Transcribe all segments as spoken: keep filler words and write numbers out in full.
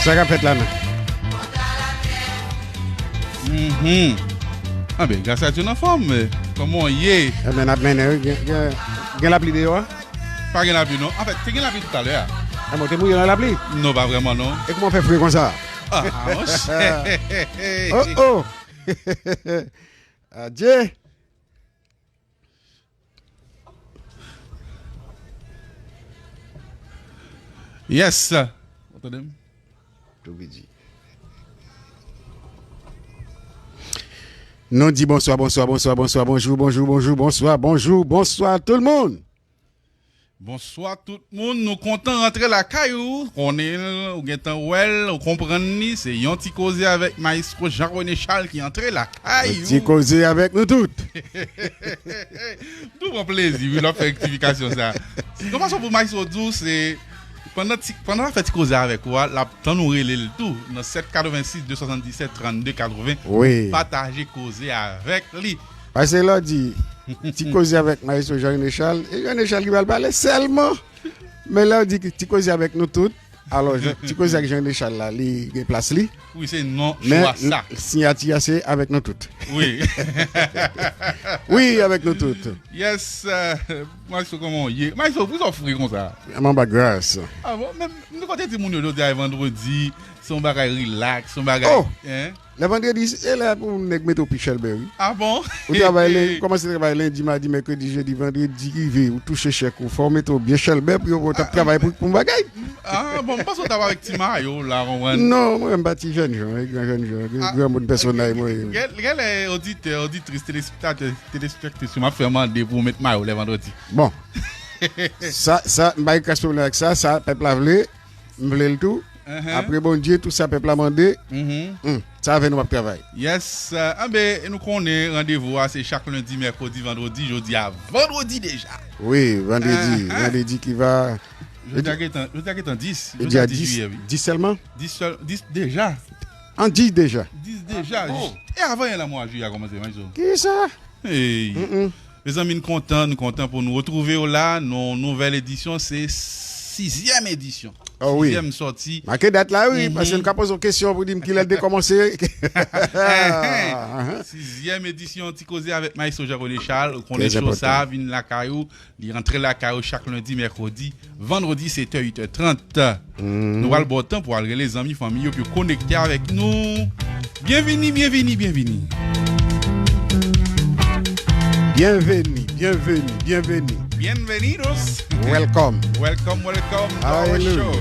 Sa k ap fèt la menm? Mhm. Anben, Gracia, nou anfòm, men kòman w ye? Enben, n ap mennen, wi. Gen, gen, gen lapli deyò a? Pa gen lapli, non. Anfèt, te gen lapli toutalè a. Enben, w te mouye nan lapli? Non, pa vrèman, non. E kòman w fè fre konsa? Ah, monchè. Oh, oh. Adye. Yes. Ou tande m? Tou piti. Nou di bonswa, bonswa, bonswa, bonswa, bonjou, bonjou, bonjou, bonswa, bonjou, bonswa tout moun. Bonswa tout moun, nou kontan rantre lakay ou, konnen l, ou gentan wè l, ou konprann li, se yon ti koze avèk Maestro Jean René Charles ki antre lakay ou. Ti koze avèk nou tout. M tou pran plezi, wi, lè w ap fè rektifikasyon sa. Yon fason pou Maestro di w, se pandan ti, pandan l ap fè ti koze avèk ou a, l ap tann ou rele l tou nan sèt katrevensis de swasanndisèt trannde katreven pou pataje koze avèk li. Paske lè w di, ti koze avèk Maestro Jean René Charles, e Jean René Charles ki pral pale sèlman. Men lè w di, ti koze avèk nou tout, alò, Jean, ti koze ak Jean René Charles la, li gen plas li. Wi, se non, men chwa sa. Siyati a se avèk nou tout. Wi. Wi, avèk nou tout. Yes, euh, Maestro, kòman w ye? Maestro, poukisa w fre konsa? M anba gras. Ah bon, men, men kote timoun yo jodi a, e vandredi, se yon bagay rilaks, se yon bagay, oh! Hein? Lè vandredi, e lè pou nèg mete w pi chèlbè, wi. Ah bon? Ou travay len-, ou kòmanse travay lendi, madi, mèkredi, jedi, vandredi rive, ou touche chèk ou, fò w mete w byen chèlbè pou yo wè w t ap travay pou, pou yon bagay. Ah bon, m panse w t ap avèk ti mayo w la, konprann? Non, mwen menm pa ti jènjan, e gran jènjan, gran, granmoun pèsonaj mwen ye. Gen, gen lè oditè, oditris, telespektatè, telespektatris yo, m ap fè mande pou w met mayo lè vandredi. Bon. Sa, sa, m pa gen kras pwoblèm avèk sa, sa pèp la vle. M vle l tou. Apre Bondye, tout sa pèp la mande, hmm, sa avè nou m ap travay. Yes, euh, anben, nou konnen randevou a se chak lendi, mèkredi, vandredi, jodi a vandredi deja. Wi, vandredi, vandredi ki va. Jodi a gentan, jodi a gentan dis, jodi a dis jiyè, wi. Dis sèlman? Dis sèl, dis deja. An dis deja. Dis deja. E avan yè la mwa jiyè a kòmanse, Maestro. Kisa? Hey. Mezanmi, n kontan, n kontan pou nou retwouve w la. Nou, nouvèl edisyon, se sizyèm edisyon. Oh wi. Sizyèm sòti. Make dat la, wi, paske n ka poze w kesyon pou di m kilè l te kòmanse. Sizyèm edisyon Ti Koze avèk Maestro Jean René Charles. Ou konnen show sa a vin lakay ou. Li antre lakay ou chak lendi, mèkredi, vandredi, sèt è, uit è trant. Nou pral ba w tan pou al rele zanmi, fanmi yo, pou yo konekte avèk nou. Byenvini, byenvini, byenvini. Byenveni, byenveni, byenveni. Bienvenidos. Welcome. Welcome, welcome to our show.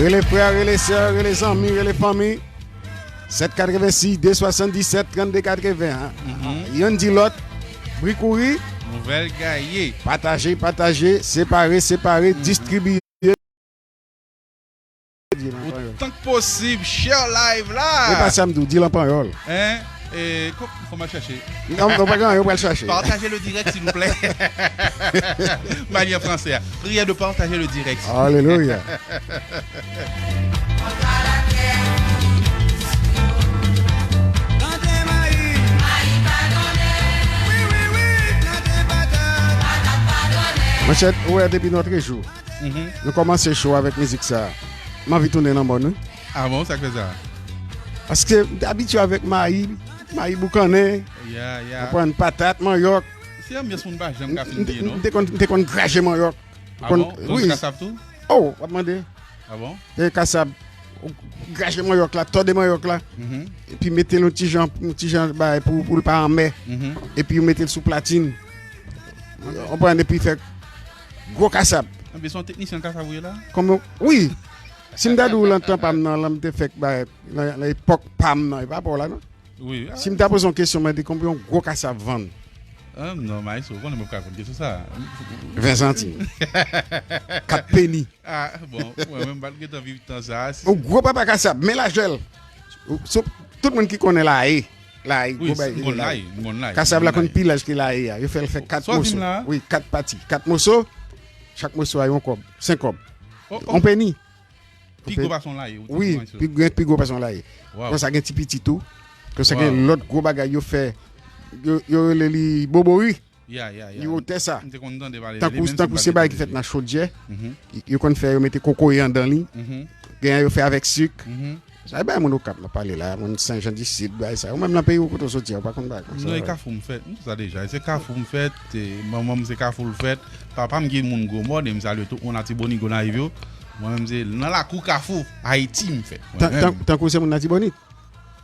Rele frè, rele sè, rele zanmi, rele fanmi. Sèt katrevensis, de swasanndisèt, trannde katreven, en. Yonn di lòt, bri kouri. Nouvèl gaye. Pataje, pataje, separe, separe, distribiye. Otan k posib, share live la. E pa sa m di w, di l an panyòl. Hein? E, kò-, kòman chache? Non, non, pa gen anyen, ou pral chache. Partagez le direct, s'il vous plaît. M pa li an fransè a. Prière de partager le direct. Alelouya. Monchè, ou wè, depi nòtrejou, nou kòmanse show avèk mizik sa a. M anvi tounen nan mòn, wi. Ah bon, sa k fè sa? Paske m te abitye avèk mayi, mayi boukannen, konprann, patat, manyòk. Se anbyans moun pa janm ka fin bliye, non? M te konn, m te konn graje manyòk. Ah bon? Ou konn kasab tou? Oh, w ap mande. Ah bon? Te kasab, graje manyòk la, tòde manyòk la. Epi mete l yon ti jan, yon ti jan bagay pou, pou l pa anmè. Epi ou mete l sou platin. Ou konprann, epi fè gwo kasab. Anben, se yon teknisyen kasab ou ye la? Kòman? Wi. Si m ta di w lan tan pa m nan, lan m te fèk bagay, lan, lan epòk pa m nan, e pa pa w la, non? Wi. Si m ta poze yon kesyon, mwen di konbyen yon gwo kasab vann? Ah, non, Maestro, ou konnen mwen pa ka konn kesyon sa. Ven santim. Kat peni. Ah, bon, mwen menm, m pa t gentan viv tan sa a. Yon gwo papa kasab, men lajè l. Tout moun ki konnen la, e. Layi, gwo bagay ki rele layi. Kasav la konn pi laj ke layi a. Yo fè l fè kat moso. Wi, kat pati. Kat moso, chak moso a yon kòb, senk kòb. On peni. Pi gwo pase yon layi. Wi, pi gwo, pi gwo pase yon layi. Konsa gen ti piti tou. Konsa gen lòt gwo bagay yo fè. Yo, yo rele li bobori. Li wotè sa. Tankou, tankou se bagay ki fèt nan chodyè. Yo konn fè, yo mete kokoye andan li. Gen yo fè avèk sik. Sa e bagay moun Okap m ap pale la, moun Sen Jan di Sid, bagay sa. Ou menm nan peyi w kote w soti a, ou pa konn bagay konsa. Non, e Kafou m fèt, m di sa deja. Se Kafou m fèt, manman m se Kafou l fèt. Papa m ki moun Gwo Mòn, e m salye tout moun Latibonit, Gonayiv yo. Mwen menm se nan lakou Kafou, Ayiti m fèt. Tankou se moun Latibonit?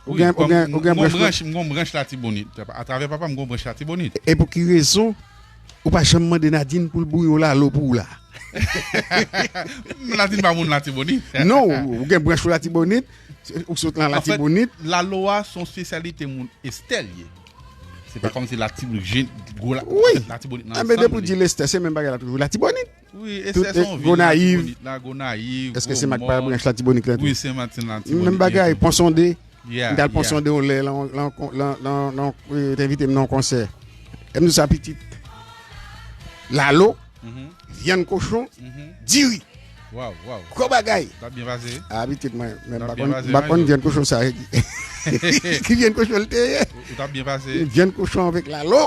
Ou gen, ou gen, ou gen branch, m gon branch Latibonit. Atravè papa m gon branch Latibonit. E pou ki rezon ou pa janm mande Nadine pou l bouyi yon lalo pou ou la? Nadine pa moun Latibonit. Non, ou gen branch ou Latibonit, ou sot nan Latibonit. Lalo a se yon espesyalite moun Estè l ye. Se pa kòmsi Latibonit, gwo la, Latibonit nan ansanm. Enben depi w di l Estè, se menm bagay la toujou. Latibonit. Wi, Estè se yon vil Latibonit la, Gonayiv. Èske se Mak pa branch Latibonit lan tou? Wi, se Matin Latibonit. Menm bagay, Ponsonde. M t al Ponsonde yon lè, lan, lan, lan, lan, lan, te envite m nan yon konsè. E m di sa pitit. Lalo, vyann kochon, diri. Gwo bagay. Ou t ap byen pase. A, pitit mwen, men m pa konn, m pa konn vyann kochon sa. Ki vyann kochon l te ye? Ou t ap byen pase. Vyann kochon avèk lalo.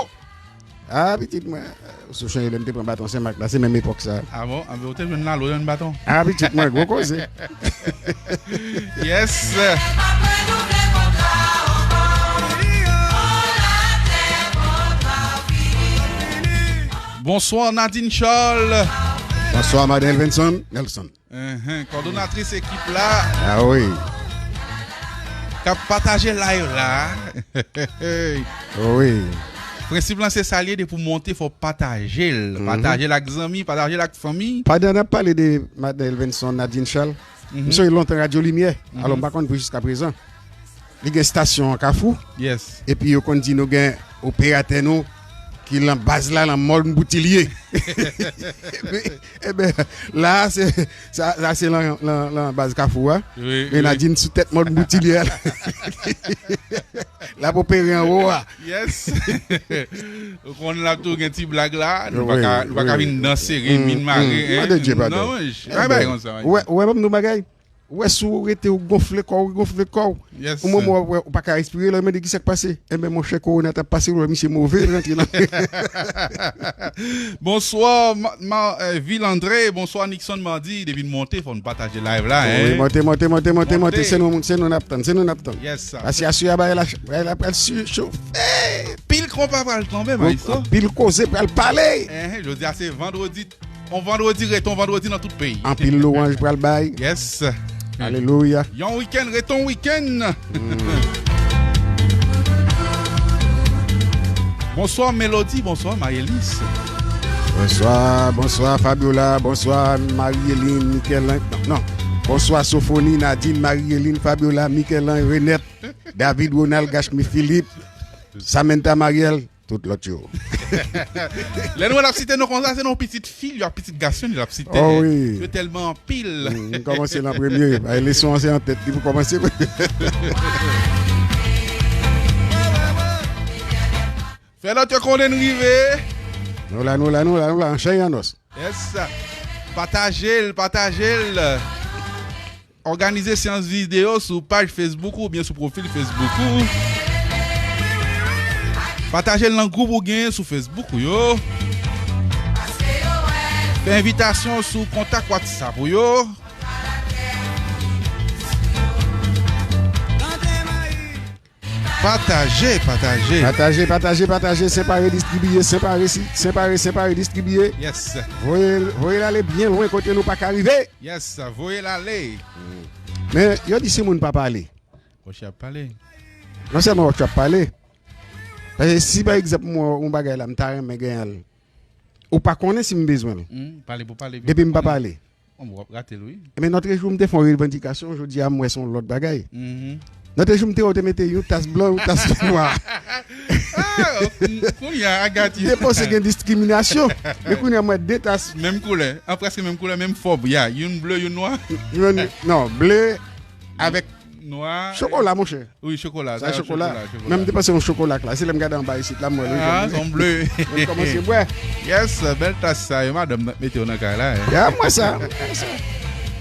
A, pitit mwen, sou chanje lè m te pran baton Sen Mak la, se menm epòk sa. A bon? Anben, ou te jwenn lalo, jwenn baton? A, pitit mwen, gwo koze. Yes. Bonswa, Nadine Charles. Bonswa, Madan Elvenson Nelson. Enhen, kòdonatris ekip la. A wi. K ap pataje live la. Wi. Prensip lan se sa l ye, depi w monte, fò w pataje l. Pataje l ak zanmi, pataje l ak fanmi. Pandan n ap pale de Madan Elvenson Nadine Charles, m sonje lontan Radyo Limyè. Alò, m pa konn pou jiskaprezan. Li gen estasyon an Kafou. Yes. Epi yo konn di nou gen operatè nou ki lan baz la, lan Mòn Boutilye. Enben, la, se, sa, sa se lan, lan, lan baz Kafou a. Wi, wi. Men Nadine sou tèt Mòn Boutilye a la. L ap opere anwo a. Yes. Ou konn l ap tou gen ti blag la. Nou pa ka, nou pa ka vin danse, vin mare. Padon, Dye, padon. Non, mwen, bay, bay konsa. Ou wè, ou wè, ban m di w bagay. Ou wè, si w rete, ou gonfle kò w, ou gonfle kò w. Yes. Yon moman, ou wè, ou pa ka respire, lè w mande ki sa k pase. Enben, monchè, kowona t ap pase, ou wè, misye move, l rantre nan. Bonswa, Ma-, Ma-, eh, Vil Andre. Bonswa, Nixon Mardi. Depi n monte, fò n pataje live la, hein. Wi, monte, monte, monte, monte, monte. Se nou, se nou n ap tann, se nou n ap tann. Yes, sir. Asya, asya, bagay la, bagay la pral si-, chofe. Pil konpa pral tonbe, maestro. Pil koze pral pale. Enhen, jodi a se vandredi. On vandredi, ret on vandredi nan tout peyi. Anpil lwanj pral bay. Yes. Alelouya. Yon wikenn, ret on wikenn. Bonswa, Melody. Bonswa, Mayelis. Bonswa, bonswa, Fabiola. Bonswa, Marie-Hélène, Michel-Ange. Non, non. Bonswa, Sophonie, Nadine, Marie-Hélène, Fabiola, Michel-Ange, Renette, David, Ronald, Gachmi, Philippe, Samantha, Mariel. Tout lòt yo. Lè nou wè l ap site non konsa, se non pitit fi l yo ak pitit gason l yo l ap site. Oh wi. Yo tèlman anpil. Mm, m kòmanse nan premye. Bay leson an se an tèt li pou kòmanse. Fè lòt yo konnen n rive. Nou la, nou la, nou la, nou la, an chay an nòs. Yes. Pataje l, pataje l. Òganize seyans videyo sou paj Facebook ou oubyen sou pwofil Facebook ou. Pataje l nan gwoup ou genyen sou Facebook ou yo. Fè envitasyon sou kontak WhatsApp ou yo. Pataje, pataje. Pataje, pataje, pataje, separe, distribiye, separe, si-, separe, separe, distribiye. Yes. Voye, voye l ale byen lwen kote nou pa ka rive. Yes, voye l ale. Men, yo di si moun pa pale. Wòch ap pale. Non sèlman wòch ap pale. Paske si, pa egzanp, mwen, yon bagay la, m ta renmen genyen l. Ou pa konnen si m bezwen l. Hmm, pale pou pale. Depi m pa pale. Bon, w ap rate l, wi. Men lòt jou, m te fè yon revandikasyon, jodi a, m wè se yon lòt bagay. Mhm. Lòt jou, m te wè w te mete yon tas blan, yon tas nwa. Ah, kounye a, I got you. M te panse gen diskriminasyon. Men kounye a, m wè de tas. Menm koulè. An prèske menm koulè, menm fòm. Ya, youn ble, youn nwa. Youn, non, ble avèk Nwa. Chokola, monchè. Wi, chokola. Sa chokola. Menm te panse yon chokola k la. Se lè m gade anba isit la, m wè l. Ah, se yon ble. Mwen kòmanse bwè. Yes, bèl tas sa yo, madanm nan mete yo nan kay la. Ya, mwen sa. Mwen sa.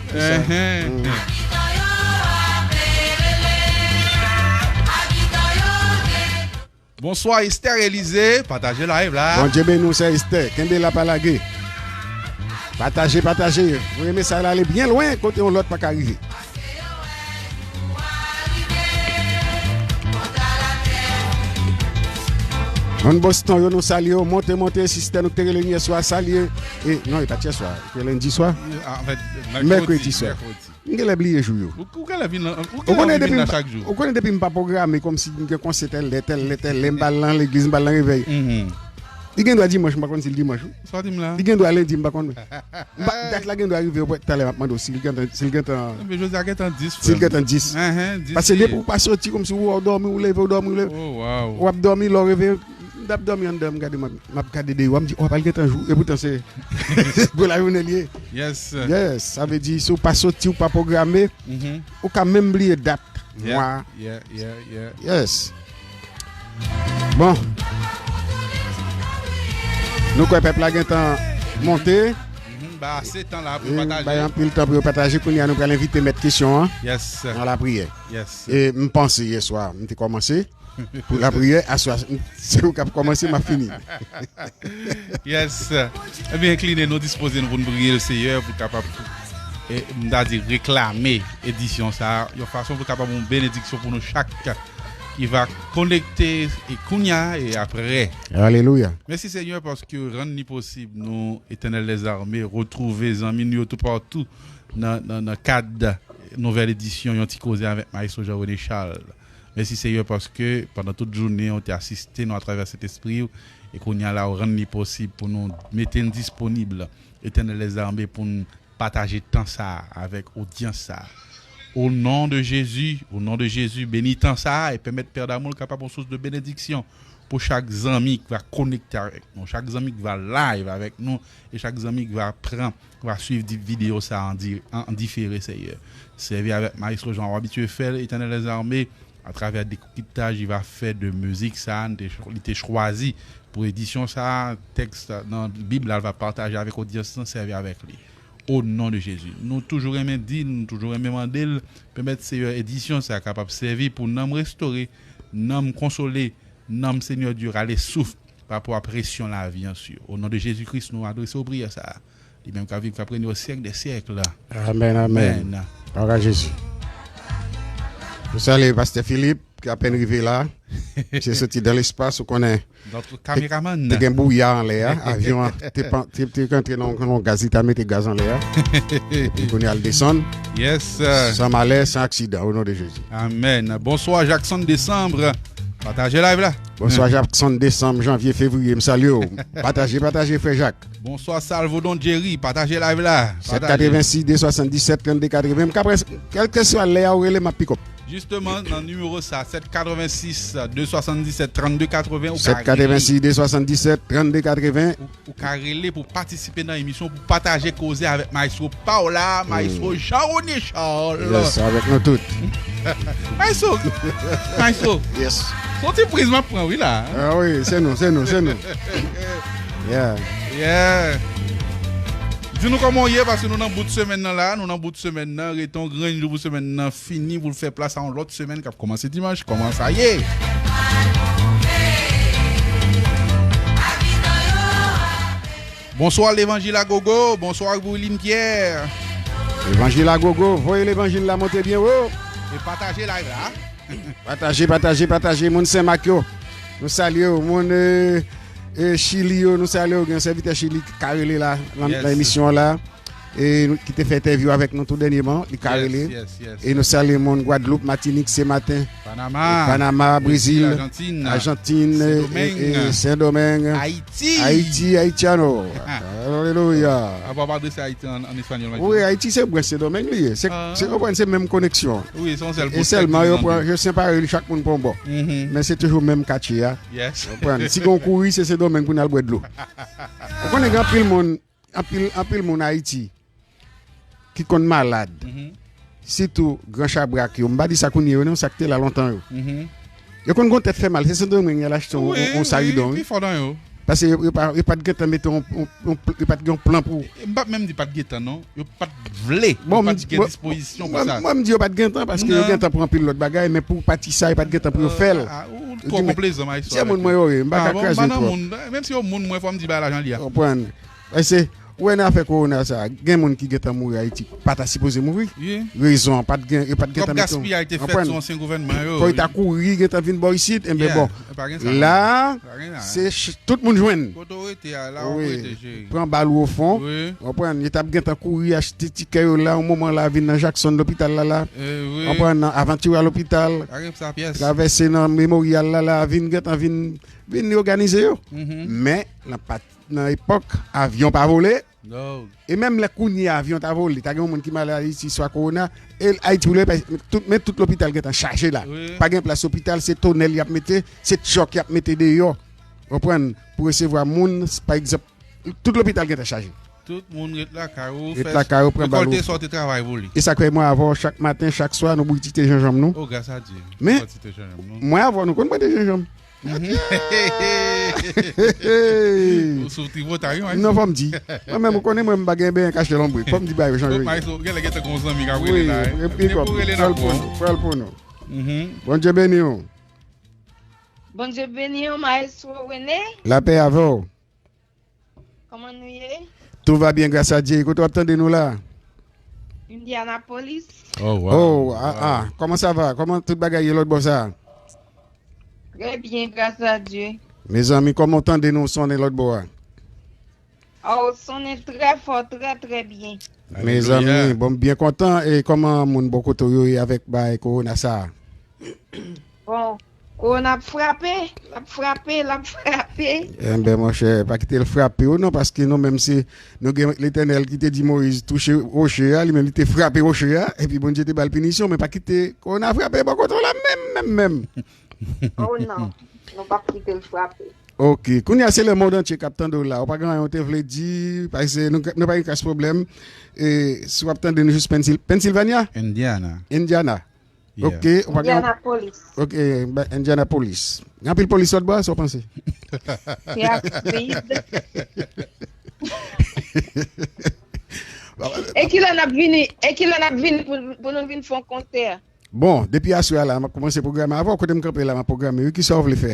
Mwen sa. Bonswa, Esther Elize. Pataje live la. Bondye beni w, sè Esther. Kenbe la, pa lage. Pataje, pataje. Voye mesaj la ale byen lwen, kote yon lòt pa ka rive. Moun Boston yo, nou salye w. Monte, monte, sistè nou k te rele n yèswa, salye. E, non, e pa t yèswa, te lendi swa. Mèkredi swa. M genlè bliye jou yo. Ou konnen depi m pa pwograme kòmsi m gen konsè tèl lè, tèl lè, tèl lè, m pa al nan legliz, m pa al nan revèy. Li gen dwa dimanch, m pa konn si l dimanch wi. Li gen dwa lendi, m pa konn. Dat la gen dwa rive, talè m ap mande w si l gentan, si l gentan, si l gentan dis. Paske depi w pa soti, kòmsi w wè w dòmi, w leve, w dòmi, w leve. W ap dòmi, lè w reveye, m t ap dòmi anndan, m gade, m ap gade deyò, m di, oh, pral gentan jou. Epoutan se gwo lajounen l ye. Yes. Yes, sa vle di, si w pa soti, w pa pwograme, ou ka menm bliye dat. Mwa. Yes. Bon. Nou kwè pèp la gentan monte. Bay anpil tan pou yo pataje. Kounye a, nou pral envite mèt kesyon an nan lapriyè. E m panse yèswa, m te kòmanse pou lapriyè. Aswè, se ou k ap kòmanse, m ap fini. Yes. Ebyen, enkline nou, dispoze nou pou n priye l Seyè, pou l kapab, e, m ta di, reklame edisyon sa a, yon fason pou l kapab yon benediksyon pou nou chak ki va konekte, e kounye a, e apre. Alelouya. Mèsi, Senyè, paske w rann li posib, nou, Etènèl dèzame, retwouve zanmi nou yo toupatou nan, nan, nan kad nouvèl edisyon Yon Ti Koze avèk Maestro Jean René Charles. Mèsi, Seyè, paske pandan tout jounen, w te asiste nou atravè Sentespri w, e kounye a la, w rann li posib pou nou mete n disponib, Etènèl dèzame, pou n pataje tan sa a avèk odyans sa a. O non de Jezi, o non de Jezi, beni tan sa a e pèmèt Pè Damou l kapab yon sous de benediksyon pou chak zanmi ki va konekte avèk nou, chak zanmi ki va live avèk nou, e chak zanmi ki va pran, ki va swiv di-, videyo sa a an di-, an, an difere, Seyè. Sèvi avèk Maestro jan w abitye fè l, Etènèl dèzame, atravè dekritaj li va fè de mizik sa a, li te, li te chwazi pou edisyon sa a, tèks nan Bib la, l va pataje avèk odyans lan, sèvi avèk li. O non de Jezi. Nou toujou renmen di l, nou toujou renmen mande l, pèmèt Seyè edisyon sa a kapab sèvi pou nanm restore, nanm konsole, nanm Senyè Dye rale souf pa rapò a presyon lavi an sou yo. O non de Jezi Kris, nou adrese w priyè sa a. Li menm k ap viv, k ap renye o syèk dè syèk la. Amèn, amèn. Amèn. Glwa a Jezi. Nou salye Pastè Philippe, ki apèn rive la. Misye soti dan lespas, ou konnen. Te, te gen bouya anlè a. Avyon an te, te, te rantre nan yon gaz, li ta mete gaz anlè a. Epi kounye a l desann. Yes. San malè, san aksidan, o non de Jezi. Amèn. Bonswa, Jackson Décembre. Pataje live la. Bonswa, Jackson Décembre, janvye, fevriye, m salye w. Pataje, pataje, frè Jak. Bonswa, Salvodon Jerry. Pataje live la. Sèt katrevensis de swasanndisèt trannde katreven. M ka prèske, kèlkeswa lè a ou rele m, ap pick up. Jisteman, nan nimewo sa, sèt katrevensis de swasanndisèt trannde katreven, ou ka rele. Sèt katrevensis de swasanndisèt trannde katreven. Ou, ou ka rele pou patisipe nan emisyon, pou pataje koze avèk Maestro pa w la, Maestro Jean René Charles. Yes, avèk nou tout. Maestro, Maestro. Yes. Se yon ti priz m ap pran, wi, la. Ah wi, se nou, se nou, se nou. Yeah. Yeah. Di nou kòman w ye, paske nou nan bout semèn nan la, nou nan bout semèn nan, rete yon grenn jou pou semèn nan fini, pou l fè plas a yon lòt semèn k ap kòmanse dimanch. Kòman sa ye? Bonswa, Levanjil a Gogo. Bonswa, Gouline Pierre. Levanjil a Gogo, voye levanjil la monte byen wo. E pataje live la. Pataje, pataje, pataje, moun Senmak yo. Nou salye w, moun, e, e, Chili yo, nou salye w. Gen yon sèvitè Chili ki ka rele la, nan, nan emisyon an la. E nou, ki te fè entèvyou avèk nou tou dènyèman, li ka rele. Yes, yes, yes. E nou salye moun Gwadloup, Matinik, Senmaten. Panama. Panama, Brezil, Ajantin, Ajantin, e, e, Sendomeng. Ayiti. Ayiti, Haitiano. Alelouya. Apa w ap adrese Ayiti an, an espanyòl, Maestro? Wi, Ayiti se bwè Sendomeng li ye. Se, se, konprann, se menm koneksyon. Wi, se yon sèl bout tèt. E sèlman yo pran, yo separe li, chak moun pran yon bò. Men se toujou menm katye a. Yes. Konprann? Si gen yon kouri, se Sendomeng pou n al bwè dlo. Ou konnen gen anpil moun, anpil, anpil moun Ayiti ki konn malad. sitou gran chabrak yo, m pa di sa kounye yo non, sa k te la lontan yo. Yo konn gon tèt fè mal, se Sendomeng y al achte yon, yon, yon saridon, wi. Paske yo, yo pa, yo pa t gentan mete yon, yon, yon, yo pa t gen yon plan pou. M p ap menm di pa t gentan non. Yo pa t vle. Yo pa t gen dispozisyon pou sa. Mwen, m di yo pa t gentan, paske yo gentan pran anpil lòt bagay, men pou pati sa, yo pa t gentan pou yo fè l. Ou twò konplezan, Maestro. Se moun mwen yo ye, m pa ka kraze w twòp. Menm si yo moun mwen, fò m di bagay la jan l ye a. Konprann. Paske, ou wè nan afè kowona sa, gen moun ki gentan mouri Ayiti, pa ta sipoze mouri. Rezon an, pa t gen, yo pa t gentan mete yon. Twòp gaspiyay te fèt sou ansyen gouvènman yo. Fò yo ta kouri, gentan vin bò isit, enben bon. La, se tout moun jwenn. Kote w rete a, la w rete, cheri. Pran bal ou o fon. Konprann, yo t ap gentan kouri achte tikè yo la, yon moman la vin nan Jackson lopital la la. Konprann, nan Aventura lopital. Travèse nan Memoryal la la, vin gentan vin, vin òganize yo. Men, nan pa, nan epòk, avyon pa vole. E menm lè kounye a avyon ta vole, ta gen yon moun ki malad Ayiti, swa kowona, e Ayiti pou leve, tout, men tout lopital gentan chaje la. Pa gen plas lopital, se tonèl y ap mete, se tchòk y ap mete deyò. Konprann? Pou resevwa moun, pa egzanp, tout lopital gentan chaje. Tout moun ret lakay ou, ret lakay ou, pran bal ou. Rekòlte sa w te travay pou li. E sa k fè mwen avè w chak maten, chak swa, nou bouyi ti te janjanm nou. Oh, gras a Dye. Men, mwen avè w, nou konn bwè te janjanm. Ou sou tripotay, wi. Non, fò m di. Mwen menm, ou konnen mwen, m pa gen benyen kache lonbrik. Fò m di bagay yo jan yo ye. Maestro, genlè gentan gon zanmi k ap rele la. Wi, wi, depi w rele n ap pran w. Pral pou nou. Bondye beni w. Bondye beni w, Maestro René. Lapè avè w. Kòman nou ye? Tout va bien, grâce à Dieu. Kote w ap tande nou la? Indianapolis. Oh, wow. Oh, ah, ah. Kòman sa va? Kòman tout bagay ye lòt bò sa? Trè byen, grâce à Dieu. Mezanmi, kòman w tande nou sonnen lòt bò a? Oh, sonnen trè fò, trè, trè byen. Mezanmi, bon, m byen kontan. E kòman moun bò kote w yo ye avèk bagay kowona sa a? Bon, kowona ap frape, l ap frape, l ap frape. Enben, monchè, pa kite l frape w non, paske nou menm se, nou gen Letènèl ki te di Moyiz touche woche a, li menm li te frape woche a, epi Bondye te ba l pinisyon, men pa kite kowona frape bò kote w la menm, menm, menm. Oh non, nou p ap kite l frape. Ok, kounye a se lemonn antye k ap tande w la, ou pa gen anyen w te vle di, paske nou, nou pa gen kras pwoblèm. E si w ap tande nou jis Pensil-, Pennsylvania? Indiana. Indiana. Yeah. Ok, ou pa gen. Indianapolis. Ok, ba, Indianapolis. Gen anpil polis lòt bò a, sa w panse? Trafik. E kilè n ap vini, e kilè n ap vini pou, pou nou vin fè yon konsè? Bon, depi aswè a la, m ap kòmanse pwograme avè w. Kote m kanpe la, m ap pwograme. Wi, kisa w vle fè?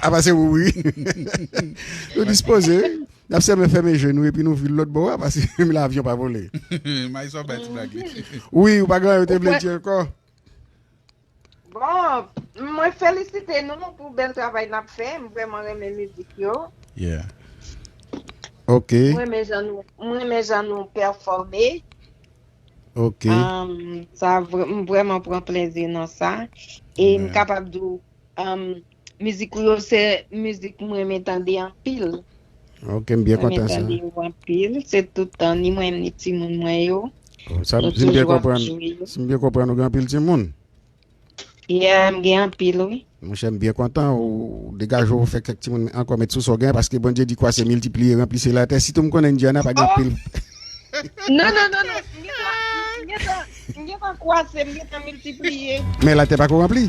Apa se ou, wi. Nou dispoze, wi. N ap sèlman fèmen je nou epi nou vin lòt bò a, paske menm lavyon pa vole. Maestro bay ti blag li. Wi, ou pa gen anyen ou te vle di ankò? Bon, mwen felisite nou pou bèl travay n ap fè. M vrèman renmen mizik yo. Yeah. Ok. Mwen renmen jan nou, mwen renmen jan nou pèfòme. Ok. Um, sa vre-, m vrèman pran plezi nan sa. E m kapab di w, um, mizik ou yo se mizik mwen renmen tande anpil. Ok, m byen kontan sa. Mwen renmen tande yo anpil. Se tout tan, ni mwen, ni timoun mwen yo. Oh, sa, nou si m byen toujou ap konprann, jwe yo. Si m byen konprann, ou gen anpil timoun? Yeah, m gen anpil, wi. Monchè, m byen kontan ou degaje w fè kèk timoun ankò met sou sa w gen, paske Bondye di kwase, miltipliye, ranplise latè. Sitou m konnen Indiana pa gen anpil. Non, non, non, non. M gentan, m gentan, m gentan kwase, m gentan miltipliye. Men latè pako ranpli.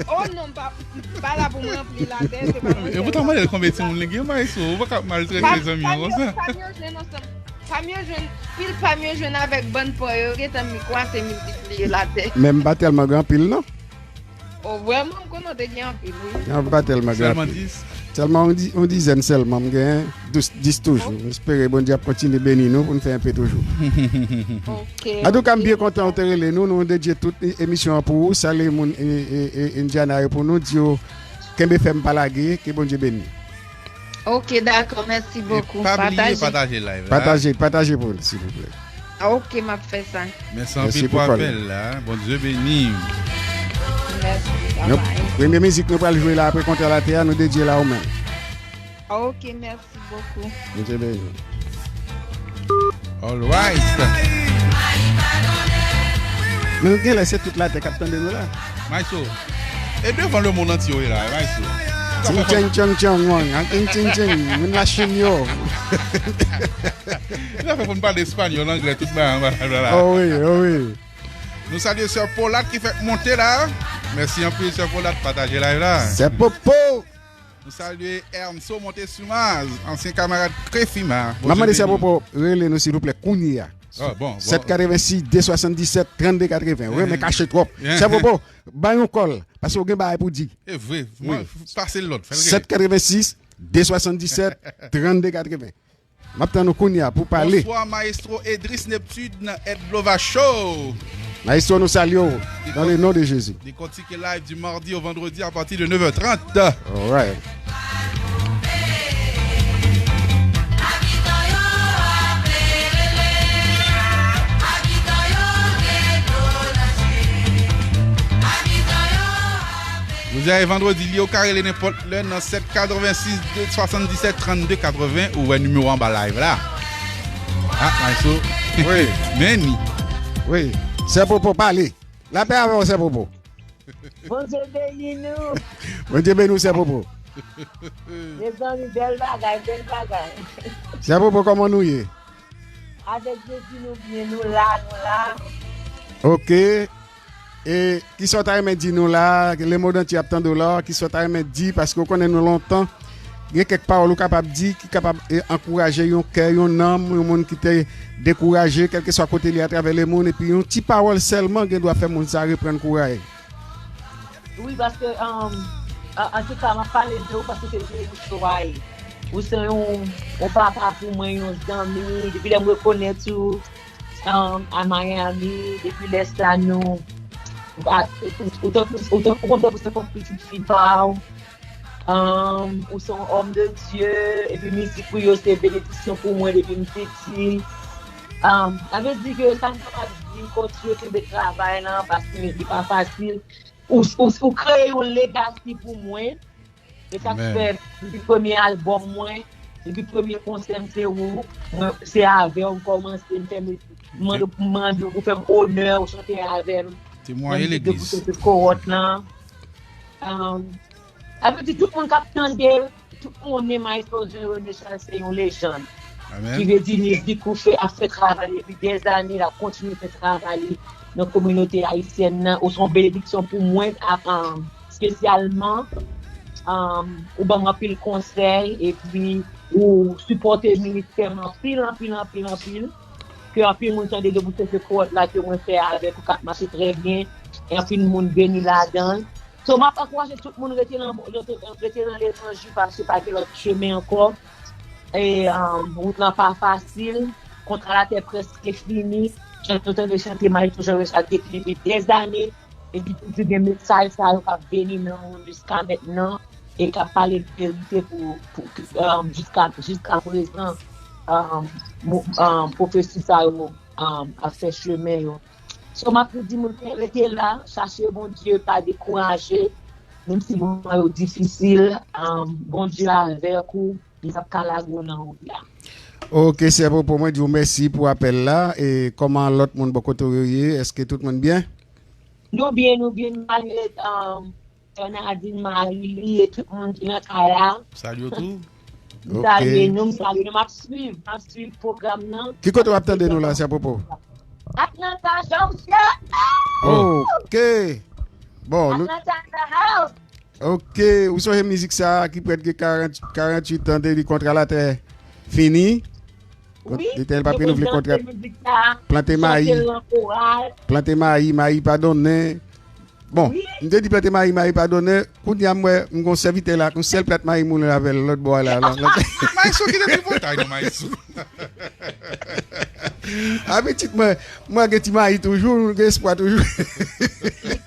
Oh non, m pa, m pa la pou m ranpli latè, se pa mwen sèlman. E poutan mande l konbyen timoun li gen, Maestro, ou pa ka maltrete zanmi an konsa. Fami yo, fami yo jwenn ansanm. Fami yo jwenn, pil fami yo jwenn avèk bann pa yo, yo gentan mi-, kwase miltipliye latè. Men m pa tèlman gen anpil, non. Oh, vrèman, m konnen w te gen anpil, wi. An pa tèlman gen anpil. Sèlman dis? Sèlman yon di-, yon dizèn sèlman m genyen, dis, dis toujou. M espere Bondye ap kontinye beni nou pou n fè enpe toujou. Ok, ok. Antouka, m byen kontan ou te rele nou. Nou dedye tout e-, emisyon an pou ou. Salye moun e, e, e, Indiana yo pou nou. Di yo, kenbe fèm, pa lage. Ke Bondye beni. Ok, dakò, mèsi bokou. E pa bliye pataje live la. Pataje, pataje pou nou, silvouplè. Ok, m ap fè sa. Mèsi anpil pou apèl la. Bondye beni. Mèsi, babay. Premye mizik nou pral jwe la apre Kontè Latè a, nou dedye l a ou menm. Ok, mèsi bokou. Bondye beni. All right. Men genlè se tout latè k ap tande nou la. Maestro, e devan lemonn antye w ye la, Maestro. Ting cheng cheng cheng wang, ah, ting ting ting, moun Lachin yo. Li ta fè pou n pale espanyòl, anglè, tout bagay anba la. Oh wi, oh wi. Nou salye sè Polat ki fèk monte la. Mèsi anpil, sè Polat, pataje live la. Sè Popo. Nou salye Ernso Montesumaz, ansyen kamarad Krefima. M ap mande sè Popo rele nou, silvouplè, kounye a. Ah, bon, bon. Sèt katrevensis, de swasanndisèt, trannde katreven. Renmen kache twòp. Sè Popo, bay yon kòl, paske w gen bagay pou di. E vre, mwen, pase l lòd, fè l rele. Sèt katrevensis, de swasanndisèt, trannde katreven. M ap tann ou kounye a pou pale. Bonsoir, Maestro Edris Neptune, Ed Lova Show. Maestro, nou salye w dans le nom de Jésus. Décortiquer live du mardi au vendredi à partir de neuf heures trente. Alright. Jodi a e vandredi, li yo ka rele nenpòt lè nan sèt katrevensis, de swasanndisèt, trannde katreven, ou wè nimewo anba live la. Ah, Maestro. Wi. Men ni. Wi. Sè Popo pale. Lapè avè w, Sè Popo. Bondye beni nou. Bondye beni w, Sè Popo. Mezanmi, bèl bagay, bèl bagay. Sè Popo, kòman nou ye? Avèk Jezi, nou byen, nou la, nou la. Ok. E kisa w ta renmen di nou la? Lemonn antye ap tande w la. Kisa w ta renmen di? Paske w konnen nou lontan. Gen kèk pawòl ou kapab di ki kapab, e, ankouraje yon kè, yon nanm, yon moun ki te dekouraje, kèlkeswa kote li atravè lemonn, epi yon ti pawòl sèlman gen dwa fè moun sa reprann kouraj. Wi, paske, um, an, antouka, m ap pale de ou paske se Jezi Cho a ye. Ou se yon, yon papa pou mwen, yon zanmi. Depi lè m rekonèt ou, um, a Miami, depi lè sa nou, ou, ou, ou, ou, ou konn tankou se kòm pitit fi pa w. Um, ou se yon òm de Dye, epi mizik ou yo se benediksyon pou mwen depi m piti. Um, sa vle di ke sa m kapab di, kontinye kenbe travay la, paske li pa fasil. Ou, ou, ou kreye yon legasi pou mwen. E sa k fè, depi premye albòm mwen, depi premye konsè m se ou, mwen, se avè w m kòmanse, m fè m mande, mande w pou fè m onè, ou chante avè m. Temwaye legliz. Kowòt lan. Um, sa vle di tout moun k ap tande, tout konnen Maestro Jean René Charles se yon lejann. Amèn. Ki vle di mizik ou fè, ap fè travay depi dèzane, l ap kontinye fè travay li nan kominote ayisyèn nan. Ou se yon benediksyon pou mwen, a, a, espesyalman, um, ou ban m anpil konsèy, epi ou sipòte ministè m anpil, anpil, anpil, anpil. Ke anpil moun tande de bout se kowòt la ke mwen fè avèk ou k ap mache trè byen, e anpil moun beni ladan l. So, m ap ankouraje tout moun rete nan, rete, rete nan levanjil, paske pa gen lòt chemen ankò. E, um, wout lan pa fasil. Kontra latè prèske fini. Chante, nou tande chante Maestro Jean Richard te ekri depi dèzane. Epi toujou gen mesaj sa yo k ap veni nan moun jiska mentnan. E k ap pale verite pou, pou, um, jiska, jiska prezan. Um, mo-, um, pwofesi sa yo, um, ap fè chemen yo. So, m ap di moun, rete la, chache Bondye, pa dekouraje, menm si moman yo difisil, um, Bondye avèk ou, li p ap ka lage w nan wout la. Ok, sè Popo, mwen di w mèsi pou apèl la. E kòman lòt moun bò kote w yo ye? Èske tout moun byen? Nou byen, nou byen, nou malgre, um, Bernardine, Marily e tout moun ki nan kay la. Salye w tou. M salye nou, m salye nou. M ap swiv, m ap swiv pwogram nan. Ki kote w ap tande nou la, sè Popo? Atlanta, Georgia. Ok. Bon, nou Atlanta in the house. Ok, ou sonje mizik sa a ki prèt gen karant, karanntuit an de li, Kontra latè fini. Wi, Letènèl p ap renouvle kontra. Plante mayi. Plante mayi, mayi pa donnen. Bon, m te di plante mayi, mayi pa donnen. Kounye a m wè, m gon sèvitè la, yon sèl plat mayi m wè avè l lòt bò a la. Maestro ki te tripotay non, maestro. Apetit mwen, mwen gen ti mayi toujou, gen espwa toujou.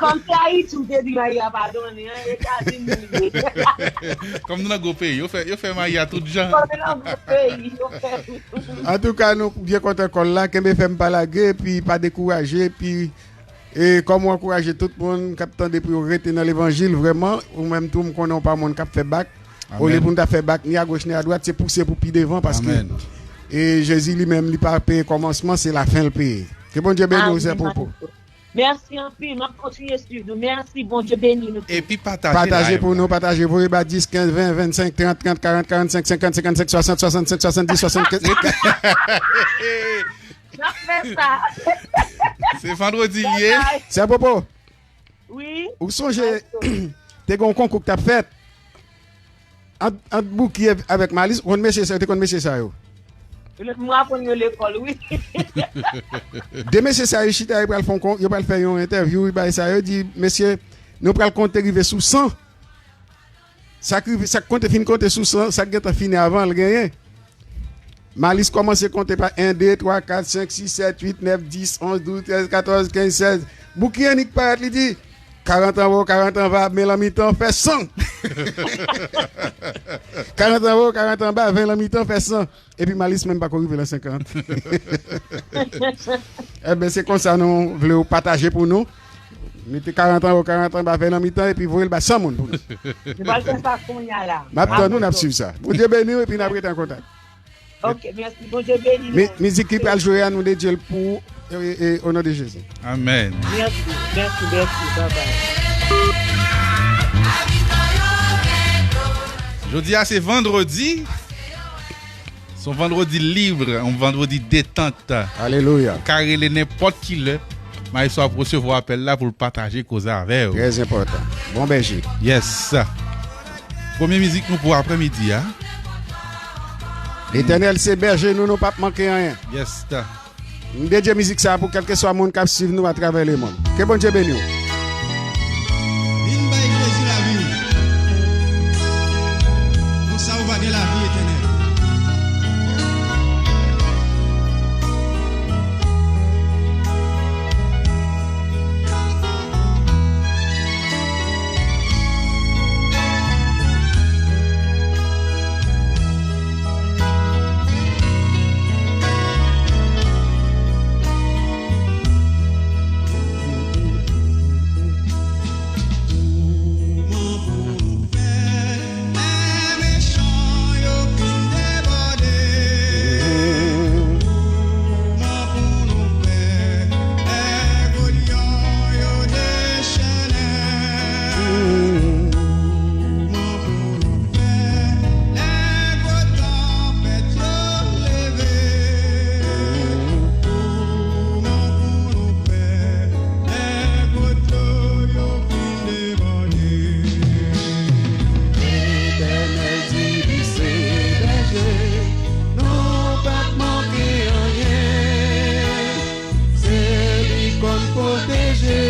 Kòm se Ayiti, ou te di mayi a pa donnen, an, Etazini li ye. Kòm nou nan gwo peyi, yo fè, yo fè mayi a tout jan. Kòm nou nan gwo peyi, yo fè. Antouka, nou byen kontan kòl la, kenbe fèm pa lage, epi pa dekouraje, epi E kòm w ankouraje tout moun k ap tande pou yo rete nan levanjil, vrèman, ou menm tou, m konnen w pa moun k ap fè bak. Olye pou n ta fè bak ni agoch ni adwat, se pouse pou pi devan, paske, e Jezi li menm, li pa peye kòmansman, se lafen l peye. Ke Bondye beni w, sè Popo. Mèsi anpil, m ap kontinye swiv nou. Mèsi, Bondye beni nou tout. Epi pataje live la. Pataje pou nou, pataje, voye ba dis, kenz, ven, vennsenk, trant, trant, karant, karannsenk, senkant, senkannsenk, swasant, swasannsenk, swasanndis, swasannkenz. N ap fè sa. Se vandredi l ye. Sè Popo. Wi. Ou sonje, te gen yon konkou k t ap fèt ant, ant Bouki ev-, avèk Malis, ou konn mesye sa yo, te konn mesye sa yo? M aprann yo lekòl, wi. De mesye sa yo chita, yo pral fè yon kon-, yo pral fè yon entèvyou, wi, bagay sa yo, di, mesye, nou pral konte rive sou san. Sa k rive, sa k konte fin konte sou san, sa k gentan fini avan l genyen. Malis kòmanse konte pa en, de, twa, kat, senk, sis, sèt, uit, nèf, dis, onz, douz, trèz, katòz, kenz, sèz. Bouki annik parèt, li di, karant anwo, karant anba, ven nan mitan, fè san. Karant anwo, karant anba, ven nan mitan, fè san. Epi Malis menm pako rive nan senkant. Enben, se konsa nou vle w pataje pou nou. Mete karant anwo, karant anba, ven nan mitan, epi voye l ba san moun pou nou. Nou pral fè sa kounye a la. M ap tann nou, n ap swiv sa. Bondye beni w, epi n ap rete an kontak. Ok, mèsi. Bondye beni nou. Mi-, mizik ki pral jwe a, nou dedye l pou, e, e, o non de Jezi. Amèn. Mèsi, mèsi, mèsi. Bye bye. Jodi a, se vandredi. Se yon vandredi lib, yon vandredi detant. Alelouya. Ou ka rele nenpòt ki lè. Maestro ap resevwa apèl la pou l pataje koze avè w. Trè enpòtan. Bon bèje. Yes. Premye mizik nou pou aprèmidi a. Letènèl se bèje nou, nou p ap manke anyen. Yes. M dedye mizik sa a pou kèlkeswa moun k ap swiv nou atravè lemonn. Ke Bondye beni w. Vin bay Jezi lavi w. Konsa ou va gen lavi etènèl. Letènèl di li se bèje, nou p ap manke anyen. Se li konn pwoteje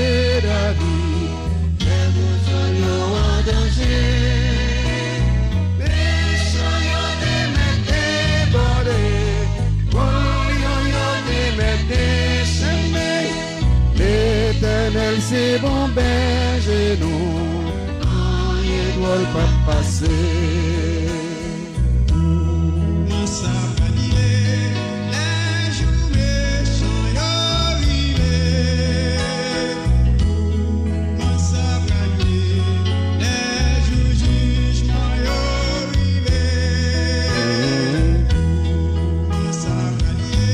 David lè moun yo an danje. Mechan yo te mèt debòde, vòlè yo te mèt dechenmen. Letènèl se bon bèje nou, anyen dwòl p ap pase. Kòman sa pral ye lè jou mechan yo rive? Kòman sa pral ye lè jou jijman yo rive? Kòman sa pral ye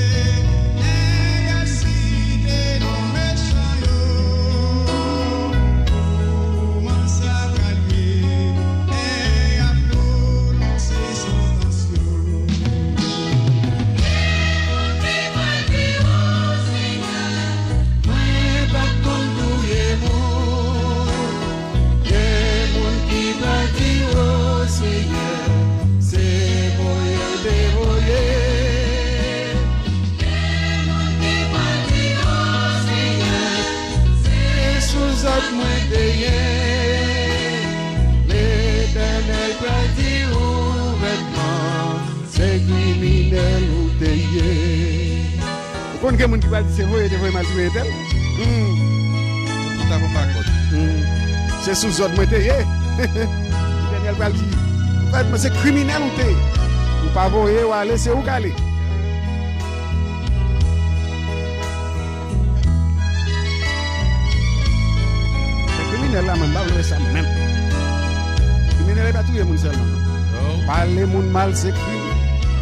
lè y ap site non mechan yo? Kòman sa pral ye lè y ap pwononse santans yo? Gen moun ki pral di, "O Senyè, mwen pa t konn touye moun." Gen moun ki pral di, "O Senyè, se voye w te voye." Gen moun ki pral di, "O Senyè, se sou zòd mwen te ye." Letènèl pral di ouvètman, se kriminèl ou te ye. Ou konn gen moun ki pral di se voye te voye m al touye entèl? Hmm. Tout ap anba kòd. Hmm. Se sou zòd mwen te ye. Letènèl pral di, ou pa, se kriminèl ou te ye. Ou pa voye yo ale, se ou k ale. Men kriminèl la, mwen, m pa vle wè sa menm. Kriminèl, e pa touye moun sèlman, non. Non. Pale moun mal, se krim.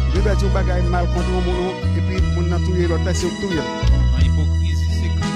Ou gen dwa di yon bagay mal kont yon moun, epi moun nan touye lòt la, se ou k touye l. Nan ipokrizi, se krim.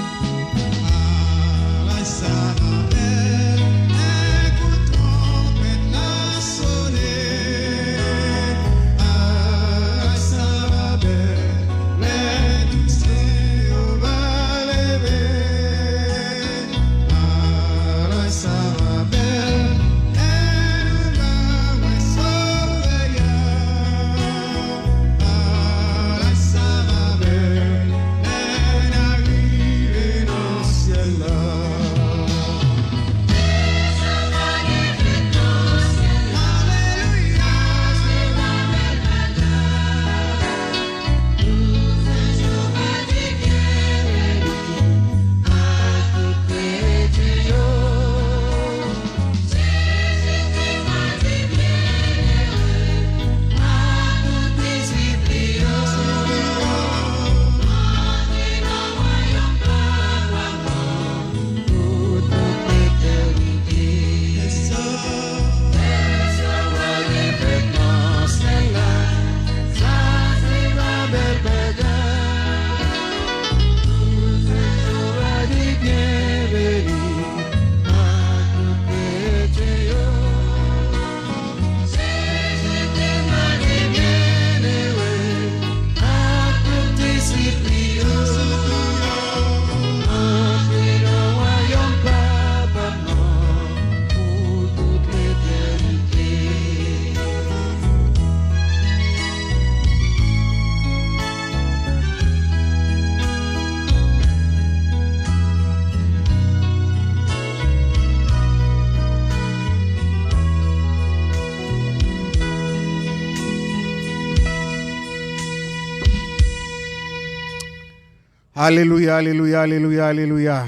Alelouya, alelouya, alelouya, alelouya.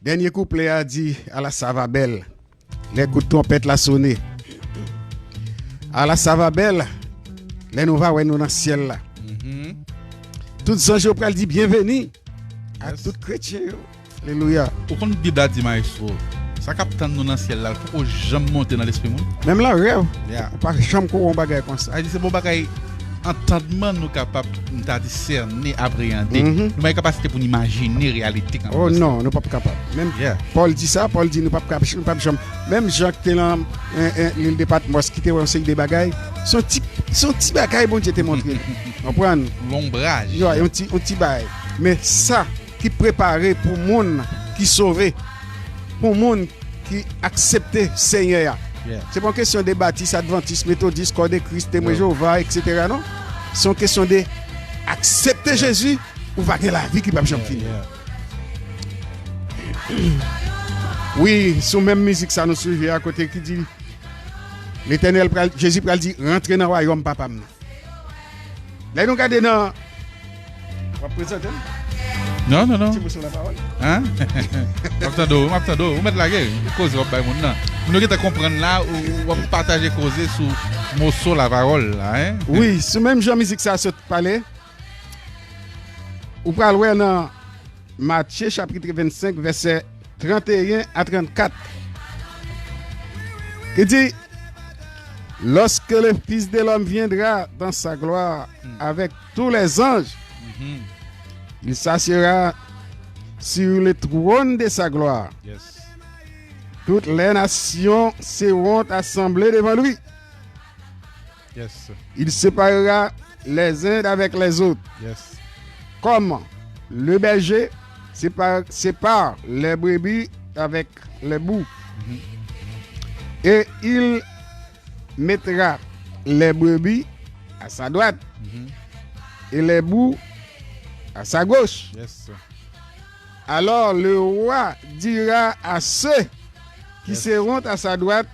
Dènye kouplè a di, ala sa va bèl. Lè kout twonpèt la sone. Ala sa va bèl. Lè nou va wè nou nan syèl la. Tout zanj yo pral di byenveni a tout kretyen yo. Alelouya. Ou konn Bib la di, maestro, sa k ap tann nou nan syèl la, l poko janm monte nan lespri moun. Menm lan rèv, ou pa janm ko wè yon bagay konsa. Sa di se bon bagay antandman nou kapab, m ta di, sène, apreyande. Nou pa gen kapasite pou n imajine reyalite k ap pase. Oh non, nou p ap kapab. Menm Pòl di sa, Pòl di nou p ap kap-, nou p ap janm. Menm Jan ki te lan, en, en, lil de Patmòs, ki te wè yon seri de bagay, se yon ti, se yon ti bagay Bondye te montre l. Konprann? Lonbraj. Yon ti, yon ti bagay. Men sa ki prepare pou moun ki sove, pou moun ki aksepte Senyè a. Se pa yon kesyon de batis, advantis, metodis, kò de Kris, temwen Jewova, etsetera, non. Se yon kesyon de aksepte Jezi, ou va gen lavi ki p ap janm fini. Wi, sou menm mizik sa nou swiv a, kote ki di, Letènèl pral, Jezi pral di, rantre nan wayòm Papa m nan. Lè nou gade nan, w ap prezante m? Non, non, non. Ti moso lapawòl. Hein? M ap tande w, m ap tande w. Ou mèt lage koze w ap bay moun nan. Moun yo gentan konprann la, ou, ou ap pataje koze sou moso lapawòl la, hein? Wi, sou menm jan mizik sa sot pale, ou pral wè nan Matye chapit vennsenk, vèsè tranteyen a trannkat. Li di, Lorsque le Fils de l'homme viendra dans sa gloire avec tous les anges, il s'assiera sur le trône de sa gloire. Toutes les nations seront assemblées devant lui. Il séparera les uns d'avec les autres, comme le berger sépare, sépare les brebis avec les boucs. Et il mettra les brebis à sa droite et les boucs à sa gauche. Alors le roi dira à ceux qui seront à sa droite,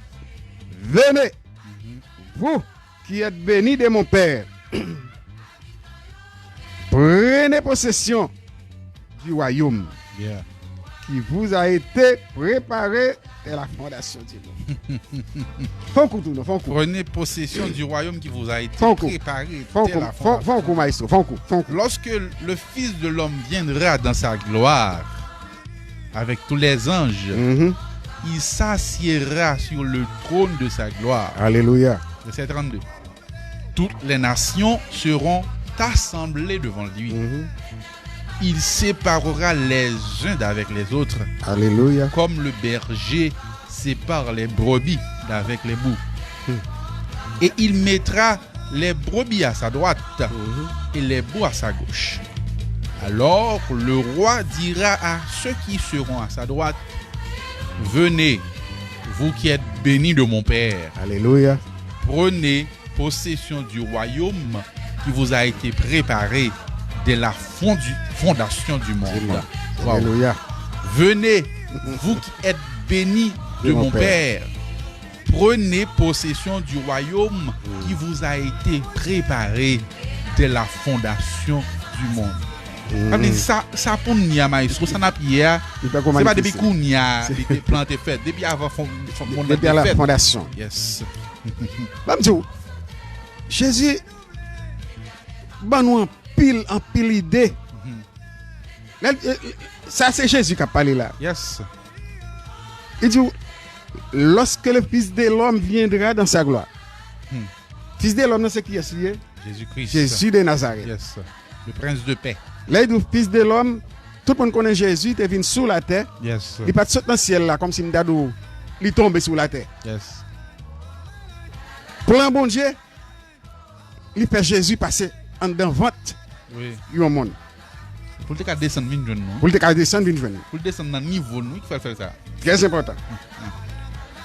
Venez, vous qui êtes bénis de mon Père, prenez possession du royaume qui vous a été préparé dès la fondation du monde. Fon kou tou non, fon kou. Prenez possession du royaume qui vous a été préparé dès la fondation du monde. Fon kou, maestro, fon kou, fon kou. Lorsque le Fils de l'homme viendra dans sa gloire, avec tous les anges, il s'assiera sur le trône de sa gloire. Alelouya. Verset trente-deux. Toutes les nations seront assemblées devant lui. Il séparera les uns d'avec les autres, alelouya, comme le berger sépare les brebis d'avec les boucs. Et il mettra les brebis à sa droite et les boucs à sa gauche. Alors le roi dira à ceux qui seront à sa droite, Venez, vous qui êtes bénis de mon Père. Alelouya. Prenez possession du royaume qui vous a été préparé dès la fondi-, fondation du monde. Wow. Alelouya. Venez, vous qui êtes bénis de mon Père. Prenez possession du royaume qui vous a été préparé dès la fondation du monde. Sa vle di sa, sa pou n ye a, maestro, sa n ap ye a, se pa depi kounye a, depi plan te fèt, depi avan fon-, fon-, fondman te fèt. Depi a la fondasyon. Yes. Ban m di w, Jezi ban nou anpil, anpil ide. Lè, e, e, sa se Jezi k ap pale la. Yes. Li di w, Lorsque le Fils de l'homme viendra dans sa gloire. Fils de l'homme nan se kiyès li ye? Jezi Kris. Jezi de Nazarèt. Yes. Le prince de paix. Lè li di w Fils de l'homme, tout moun konnen Jezi te vin sou latè. Yes. Li pa t sot nan syèl la, kòmsi m ta di w, li tonbe sou latè. Yes. Plan Bondye, li fè Jezi pase anndan vant yon moun. Pou l te ka desann vin jwenn nou. Pou l te ka desann vin jwenn nou. Pou l desann nan nivo nou, wi, ki fè l fè sa. Trè enpòtan.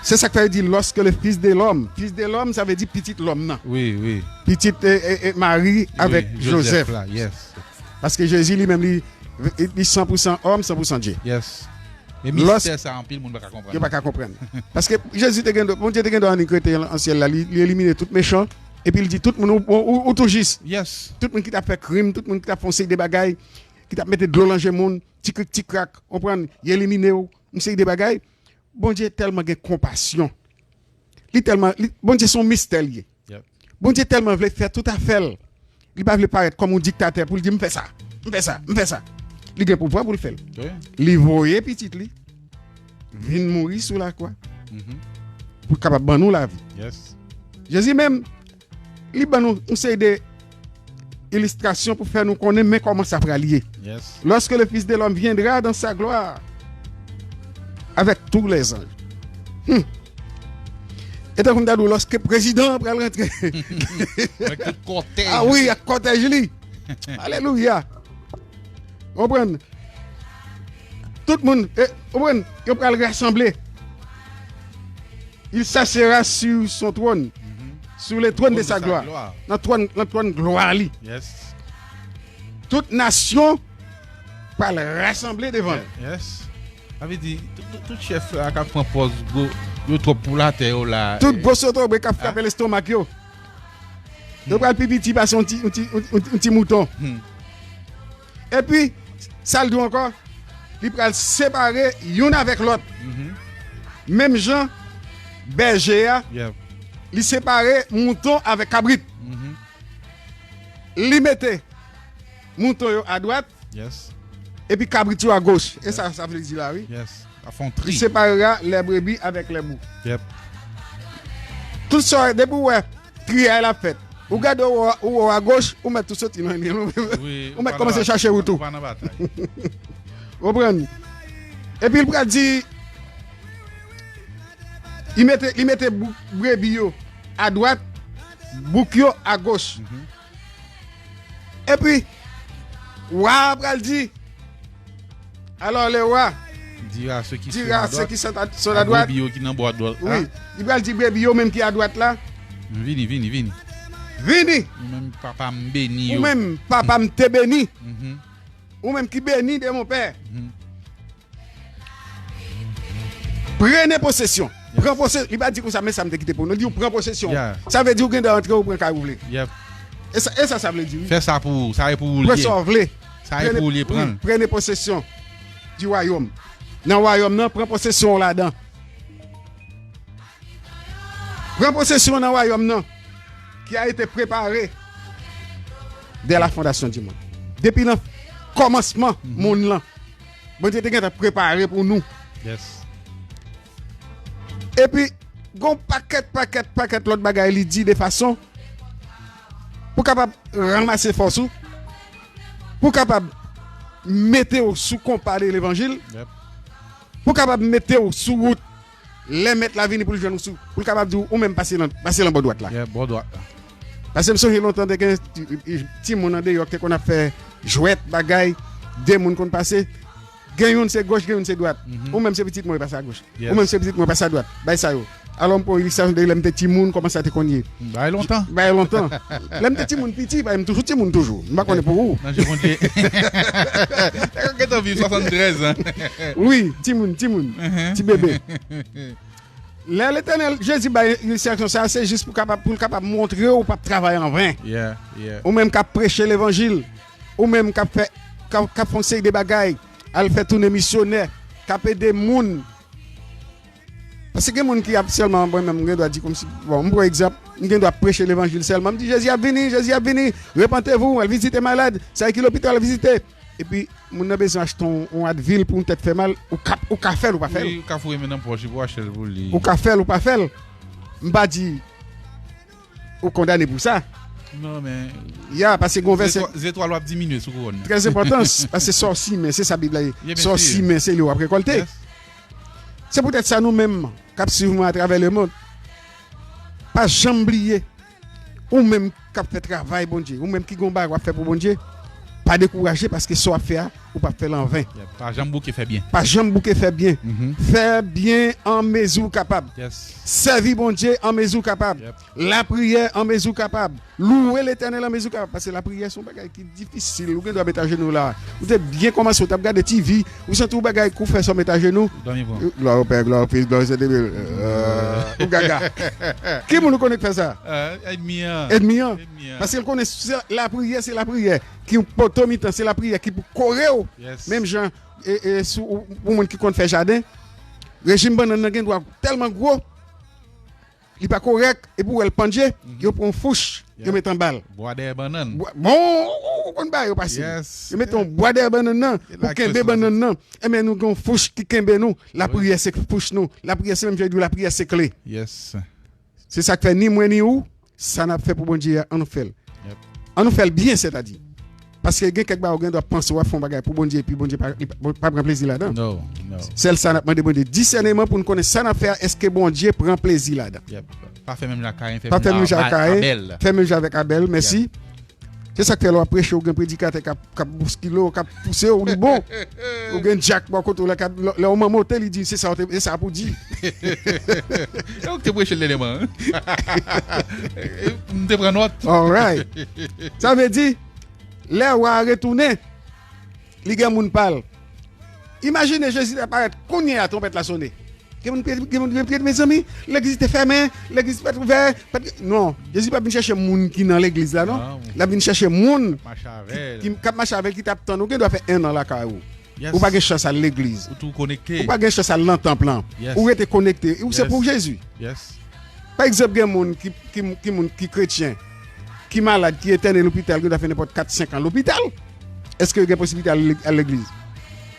Se sa k fè yo di, lorsque le Fils de l'homme, Fils de l'homme, sa vle di pitit lòm nan. Wi, wi. Pitit, e, e, e, Mari avèk Jozèf. Jozèf la, yes. Paske Jezi li menm, li, li san pou san òm, san pou san Dye. Yes. E mistè sa, anpil moun pa ka konprann. Yo pa ka konprann. Paske Jezi te gen dwa, Bondye te gen dwa annik rete an syèl la, li, li elimine tout mechan, epi l di tout moun, ou, ou, ou, ou tou jis. Yes. Tout moun ki t ap fè krim, tout moun ki t ap fè yon seri de bagay, ki t ap mete dlo nan je moun, ti krik, ti krak, konprann, y elimine w, yon seri de bagay. Bondye tèlman gen konpasyon. Li tèlman, li, Bondye se yon mistè l ye. Bondye tèlman vle fè tout afè l, li pa vle parèt kòm yon diktatè pou l di, "M fè sa, m fè sa, m fè sa." Li gen pouvwa pou l fè l. Li voye pitit li vin mouri sou lakwa pou l kapab ban nou lavi. Jezi menm, li ban nou yon seri de ilistrasyon pou fè nou konnen men kòman sa pral ye. Lorsque le Fils de l'homme viendra dans sa gloire avec tous les anges. Hmm. E tankou m ta di w, lòske prezidan an pral rantre. Avèk tout kòtèj. Ah wi, ak kòtèj li. Alelouya. Konprann? Tout moun, e, konprann? Yo pral rasanble. Il s'assera sur son trône, sur le trône de sa gloire. Nan twòn, nan twòn glwa li. Tout nasyon pral rasanble devan l. Sa vle di, tout, tout, tout chèf la k ap pran pòz gwo, yo twòp pou latè yo la. Tout gwo sotobre k ap frape lestomak yo. Yo pral pi piti pase yon ti, yon ti, yon, yon, yon ti mouton. Epi, sa l di w ankò, li pral separe youn avèk lòt. Menm jan bèje a, li separe mouton avèk kabrit. Li mete mouton yo adwat, epi kabrit yo agoch. E sa, sa vle di la, wi. Li separera les brebis avec les boucs. Tout sa, depi w wè triyay la fèt, ou gade ou, ou, ou agoch, ou mèt tou soti nan li. Ou mèt kòmanse chache wout ou. Konprann? Epi l pral di, li mete, li mete bouk brebi yo adwat, bouk yo agoch. Epi, wa a pral di, alors le roi dira à ceux qui sont à droite, à ceux qui sont à droite, brebi yo ki nan bò adwat la. Wi, li pral di brebi yo menm ki adwat la. Vini, vini, vini. Vini. Ou menm papa m beni yo. Ou menm papa m te beni. Ou menm ki beni de mon père. Prenez possession. Pran posesyon. Li pa di konsa, men sa m te kite pou nou. Li di w pran posesyon. Sa vle di ou gen dwa antre, ou pran kay ou vle. E sa, e sa, sa vle di, wi. Fè sa pou ou. Sa e pou ou l ye. Pran sa w vle. Sa e pou ou l ye, pran l. Prenez possession du royaume. Nan wayòm nan, pran posesyon w ladan. Pran posesyon nan wayòm nan, qui a été préparé dès la fondation du monde. Depi nan kòmansman monn lan, Bondye te gentan prepare pou nou. Epi, gon pakèt, pakèt, pakèt lòt bagay li di de fason pou kapab ranmase fòs ou, pou kapab mete w sou konpa de levanjil, pou kapab mete w sou wout lè mèt la vini pou l jwenn ou sou, pou l kapab di w, ou menm pase nan, pase nan bò dwat la. Bò dwat la. Paske m sonje lontan te gen ti, ti, timoun andeyò ki te konn ap fè jwèt, bagay, de moun konn pase. Gen youn se goch, gen youn se dwat. Ou menm se pitit mwen, pase agoch. Ou menm se pitit mwen, pase adwat. Bay sa yo. Alò m pran ilistrasyon de lè m te timoun, kòman sa te konn ye. Bay lontan. Bay lontan. Lè m te timoun piti, bay m toujou timoun toujou. M pa konnen pou ou. Nan je Bondye. Ou gentan viv swasanntrèz an. Wi, timoun, timoun. Ti bebe. Lè Letènèl Jezi bay ilistrasyon sa, se jis pou kapab, pou l kapab montre w ou p ap travay anven. Ou menm k ap preche levanjil, ou menm k ap fè, k ap, k ap fè yon seri de bagay, al fè tounen misyonè, k ap ede moun. Paske gen moun ki ap sèlman, mwen menm, m gen dwa di kòmsi, bon, m pran egzanp, m gen dwa preche levanjil sèlman. M di, "Jezi ap vini, Jezi ap vini, repentez-vous, al vizite malad, sa ki lopital, vizite." Epi, moun nan bezwen achte yon, yon Advil pou yon tèt fè mal, ou ka, ou ka fè l, ou pa fè l. Wi, ou ka foure men nan pòch li pou achte l pou li. Ou ka fè l, ou pa fè l. M pa di ou kondane pou sa. Non, men. Ya, paske gon vèsè. Zetwa-, zetwal w ap diminye sou kouwòn nan. Trè enpòtan, paske sa w simen, se sa Bib la di. Sa w simen, se li w ap rekòlte. Se poutèt sa nou menm k ap swiv mwen atravè lemonn, pa janm bliye, ou menm k ap fè travay Bondye, ou menm ki gon bagay w ap fè pou Bondye, pa dekouraje paske sa w ap fè a, ou p ap fè l anven. Yep. Pa janm bouke fè byen. Pa janm bouke fè byen. Mhm. Fè byen an mezi w kapab. Yes. Sèvi Bondye an mezi w kapab. Yep. Lapriyè an mezi w kapab. Louwe Letènèl an mezi w kapab. Paske lapriyè se yon bagay ki difisil. Ou gen dwa met ajenou la. Ou te byen kòmanse, ou t ap gade T V, ou santi w bagay kou fè sa w met ajenou. Dòmi pran. Glwa o Pè, glwa o Fis, glwa o Sentespri. Ou gaga. Ki moun ou konnen k fè sa? Ènmi an. Ènmi an. Ènmi an. Paske l konnen se lapriyè, se lapriyè ki poto mitan, se lapriyè ki pou kore w. Yes. Menm jan e, e, sou, pou moun ki konn fè jaden, rejim bannann nan gen dwa tèlman gwo, li pa kòrèk, epi w wè l pandje, yo pran yon fouch, yo Yeah. met anba l. Bwa dèyè bannann. Bwa- Bon, ou konn bagay yo pase. Yes. Yo met yon bwa dèyè bannann nan E pou la kenbe kres bannann nan. Enben, nou gen yon fouch ki kenbe nou. Lapriyè se fouch nou. Lapriyè se menm jan yo di w, lapriyè se kle. Yes. Se sa k fè ni mwen ni ou, sa n ap fè pou Bondye a, ann nou fè l. Yep. Ann nou fè l byen, sètadi. Paske gen kèk bagay ou gen dwa panse w ap fè yon bagay pou Bondye, epi Bondye pa, li pa, pa pran plezi ladan. No, no. Sèl sa n ap mande Bondye, disèneman pou n konnen sa n ap fè a, èske Bondye pran plezi ladan. Yep. Pa fè menm jan ak Kayen, fè Pa fè menm jan ak Kayen, Abèl. Fè menm jan avèk Abèl, mèsi. Se sa k fè lè w ap preche, ou gen predikatè k ap, k ap bouskile w, k ap pouse w, li bon. Ou gen dyak bò kote w la, k ap, lè, lè w manmote, li di, se sa w te, se sa pou di. E ou ki te preche l dènyèman. M te pran nòt. Alright. Sa vle di, lè wa a retounen, li gen moun pa l. Imajine Jezi ta parèt kounye a, twonpèt la sonnen. Gen moun, gen moun, gen moun, mezanmi, legliz te fèmen, legliz pa t ouvè. Pa t, non, Jezi pa vin chèche moun ki nan legliz la, non. Non. L ap vin chèche moun Mache ki, avè l. ki, k ap mache avè l, ki t ap tann ou. Gen dwa fè en an lakay ou. Yes. Ou pa gen chans al legliz. Ou tou konekte. Ou pa gen chans al nan tanp lan. Yes. Ou rete konekte. Ou se Yes. pou Jezi. Yes. Pa egzanp, gen moun ki, ki, ki moun ki kretyen, ki malad, ki etène lopital, gen dwa fè nenpòt kat, senk an lopital. Èske yo gen posiblite al, al legliz?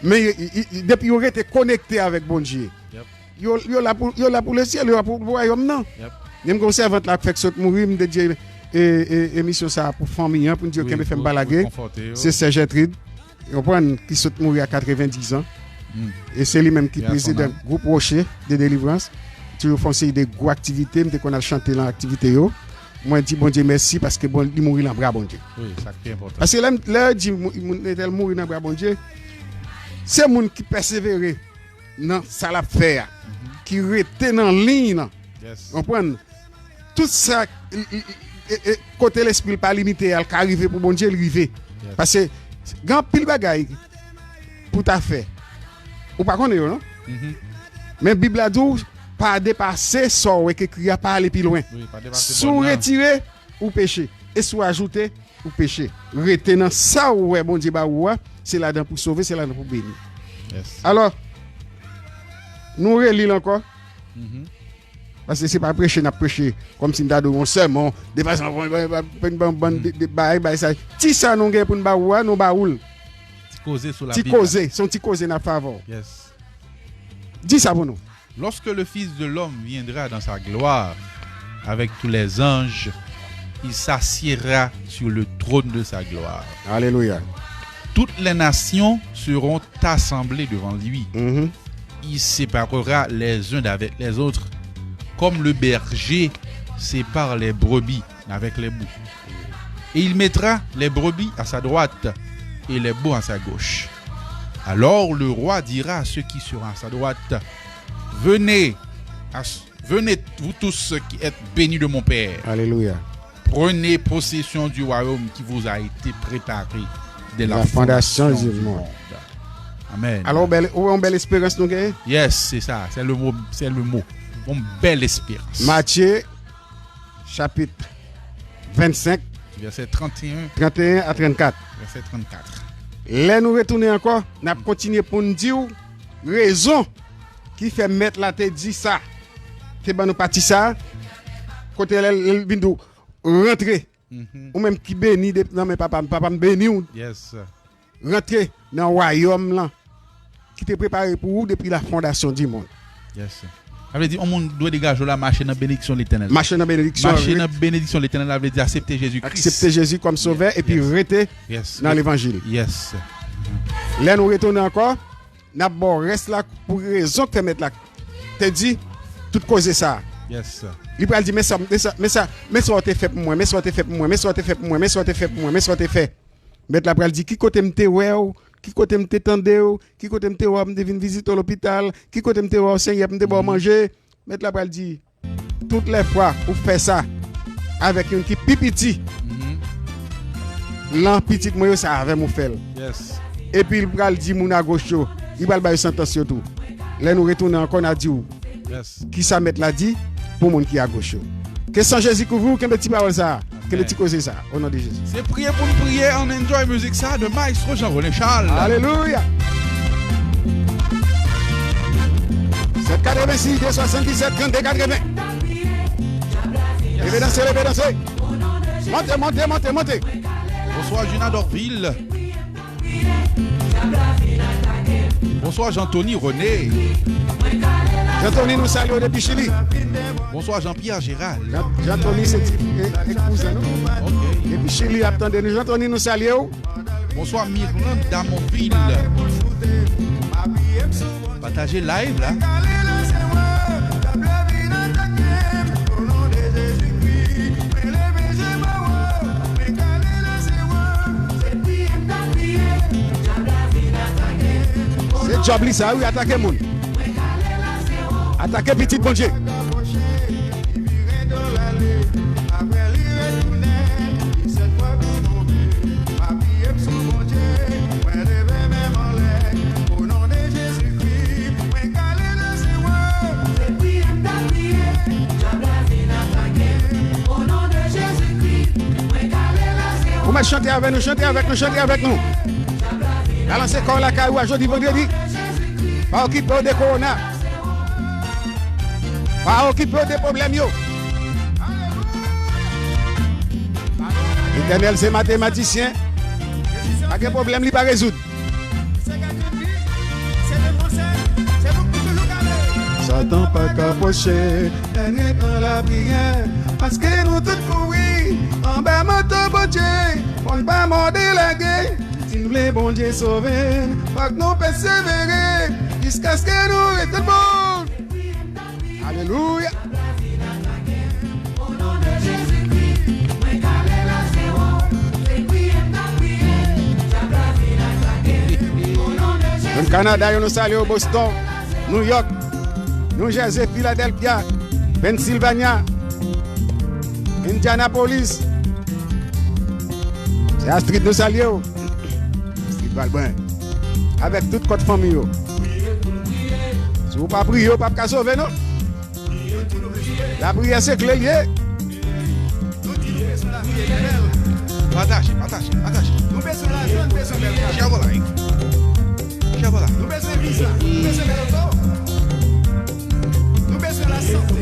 Men y- y- y- depi yo rete konekte avèk Bondye, Yep. yo, yo la pou, yo la pou lesyèl, yo la pou wayòm nan. Yep. Menm gen yon sèvant la k fèk sot mouri, m te di e, e, emisyon sa a pou fanmi an, pou n di yo Wi, kenbe fèm pou- pa lage. pou konfòte yo. Se sè Jètrid, ou konprann, ki sot mouri a katrevendiz an. Mm. E se li menm ki Paix à son prezidan âme. gwoup Woche de Delivrans. Toujou fè yon seri de gwo aktivite, m te konn al chante lan aktivite yo. Mwen di Bondye mèsi paske bon, li mouri nan bra Bondye. Wi, sa ki enpòtan. Paske lè, lè yo di mou- moun entèl mouri nan bra Bondye, se moun ki pèsevere nan sa l ap fè a, ki rete nan liy nan. Yes. Konprann? Tout sa, e, e, e, e, kote lespri l pa limite a, l ka rive pou Bondye, l rive. Yes. Paske gen anpil bagay pou ta fè. Ou pa konnen yo, non? Mhm. Men Bib la di w, pa depase sa w wè k ekri a, pa ale pi lwen. Wi, pa depase Si w bòn nan. Retire, ou peche. E si w ajoute, ou peche. Rete nan sa w wè Bondye ba ou a, se ladan pou sove, se ladan pou beni. Yes. Alò, nou reli l ankò. Mhm. Paske se pa preche n ap preche kòmsi n ta dwe yon sèmon, de fason ban ban ban ban ban de, de bay bay sa. Ti sa nou gen pou n ba ou a, nou ba ou l. Ti koze sou la Ti Bib la. Koze, se yon ti koze n ap fè avè w. Yes. Di sa pou nou. Lorsque le Fils de l'homme viendra dans sa gloire avec tous les anges, il s'assiera sur le trône de sa gloire. Alelouya. Toutes les nations seront assemblées devant lui. Mhm. Il séparera les uns d'avec les autres, comme le berger sépare les brebis avec les boucs. Et il mettra les brebis à sa droite et les boucs à sa gauche. Alors le roi dira à ceux qui seront à sa droite, venez, à- venez, vous tous ceux qui êtes bénis de mon Père. Alelouya. Prenez possession du royaume qui vous a été préparé dès la, La fondation fondation du du monde. monde. Amen. Alò, ou bèl, ou wè yon bèl esperans nou genyen? Yes, c'est ça. C'est le mot. C'est le mot. Une belle espérance. Matye, chapit vennsenk, Verset trente et un, trannteyen a trannkat. Verset trannkat. Lè nou retounen ankò, n ap kontinye pou n di w rezon ki fè mèt la te di sa. Te ban nou pati sa, kote lè l vin di w, rantre. Mhm. Ou menm ki beni de, nan men papa m, papa m beni w. Yes. Rantre nan wayòm lan ki te prepare pou ou depi la fondasyon di mond. Yes. Sa vle di, yon moun dwe degaje w la, mache nan benediksyon Letènèl. Mache nan benediksyon. Mache nan benediksyon Letènèl la vle di aksepte Jezi Kris. Aksepte Jezi kòm sovè epi Yes. Rete Yes. Nan levanjil. Yes. Lè nou retounen ankò, n ap ba w rès la pou rezon k fè mèt la te di tout koze sa. Yes. Li pral di, men sa, men sa, men sa, men sa w te fè pou mwen, men sa w te fè pou mwen, men sa w te fè pou mwen, men sa w te fè pou mwen, men sa w te fè. Mèt la pral di, ki kote m te wè w, ki kote m te tande w, ki kote m te wè w, m te vin vizite w lopital, ki kote m te wè w, Senyè, m te ba w manje. Mèt la pral di, tout lè fwa ou fè sa avèk youn ki pi piti lan pitit mwen yo, se avè m ou fè l. Epi l pral di moun agoch yo, li pral ba yo santans yo tou. Lè nou retounen ankò, n a di w kisa Mèt la di pou moun ki agoch yo. Ke san Jezi kouvri w, kenbe ti pawòl sa a, kenbe ti koze sa a, o non de Jezi. Se priye pou n priye, ann enjoy mizik sa de Maestro Jean René Charles. Alelouya! Sèt katrevensis, de swasanndisèt, trannde katreven. Leve danse, leve danse. Monte, monte, monte, monte. Bonswa, Juna Dorvil. Bonswa, Jean-Tony René. Jean-Tony, nou salye w depi Chili. Bonswa, Jean-Pierre Gérald. Jean, Jean-Tony, se ti, e, e kouzen nou. Depi Chili, ap tande nou. Jean-Tony, nou salye w. Bonswa, Mirlande Damonvil. Pataje live la. Se djòb li sa, wi, atake moun. Atake pitit Bondye. Ou mèt chante avè nou, chante avèk nou, chante avèk nou. Balanse kò w lakay ou a jodi vandredi. Pa okipe w de kowona. Pa okipe w de pwoblèm yo. Letènèl se matematisyen. Pa gen pwoblèm li pa rezoud. Satan pa ka pwoche, lè n ret nan lapriyè, paske nou tout kouri anba manto Bondye, fò n pa mòde lage. Si n vle Bondye sove n, fòk nou pèsevere jiskaske nou ret tout bon. Alelouya. Menm Kanada, yo nou salye w, Boston, New York, New Jersey, Philadelphia, Pennsylvania, Indianapolis. Se Astrid, nou salye w. Astrid Valbrun. Avèk tout kòt fanmi yo. Si w pa priye, w p ap ka sove, non. Lapriyè se kle l ye. Pataje, pataje, pataje. Nou bezwen lajan, nou bezwen bèl kay. Share the live. Share the live. Nou bezwen viza, nou bezwen bèl oto. Nou bezwen lasante.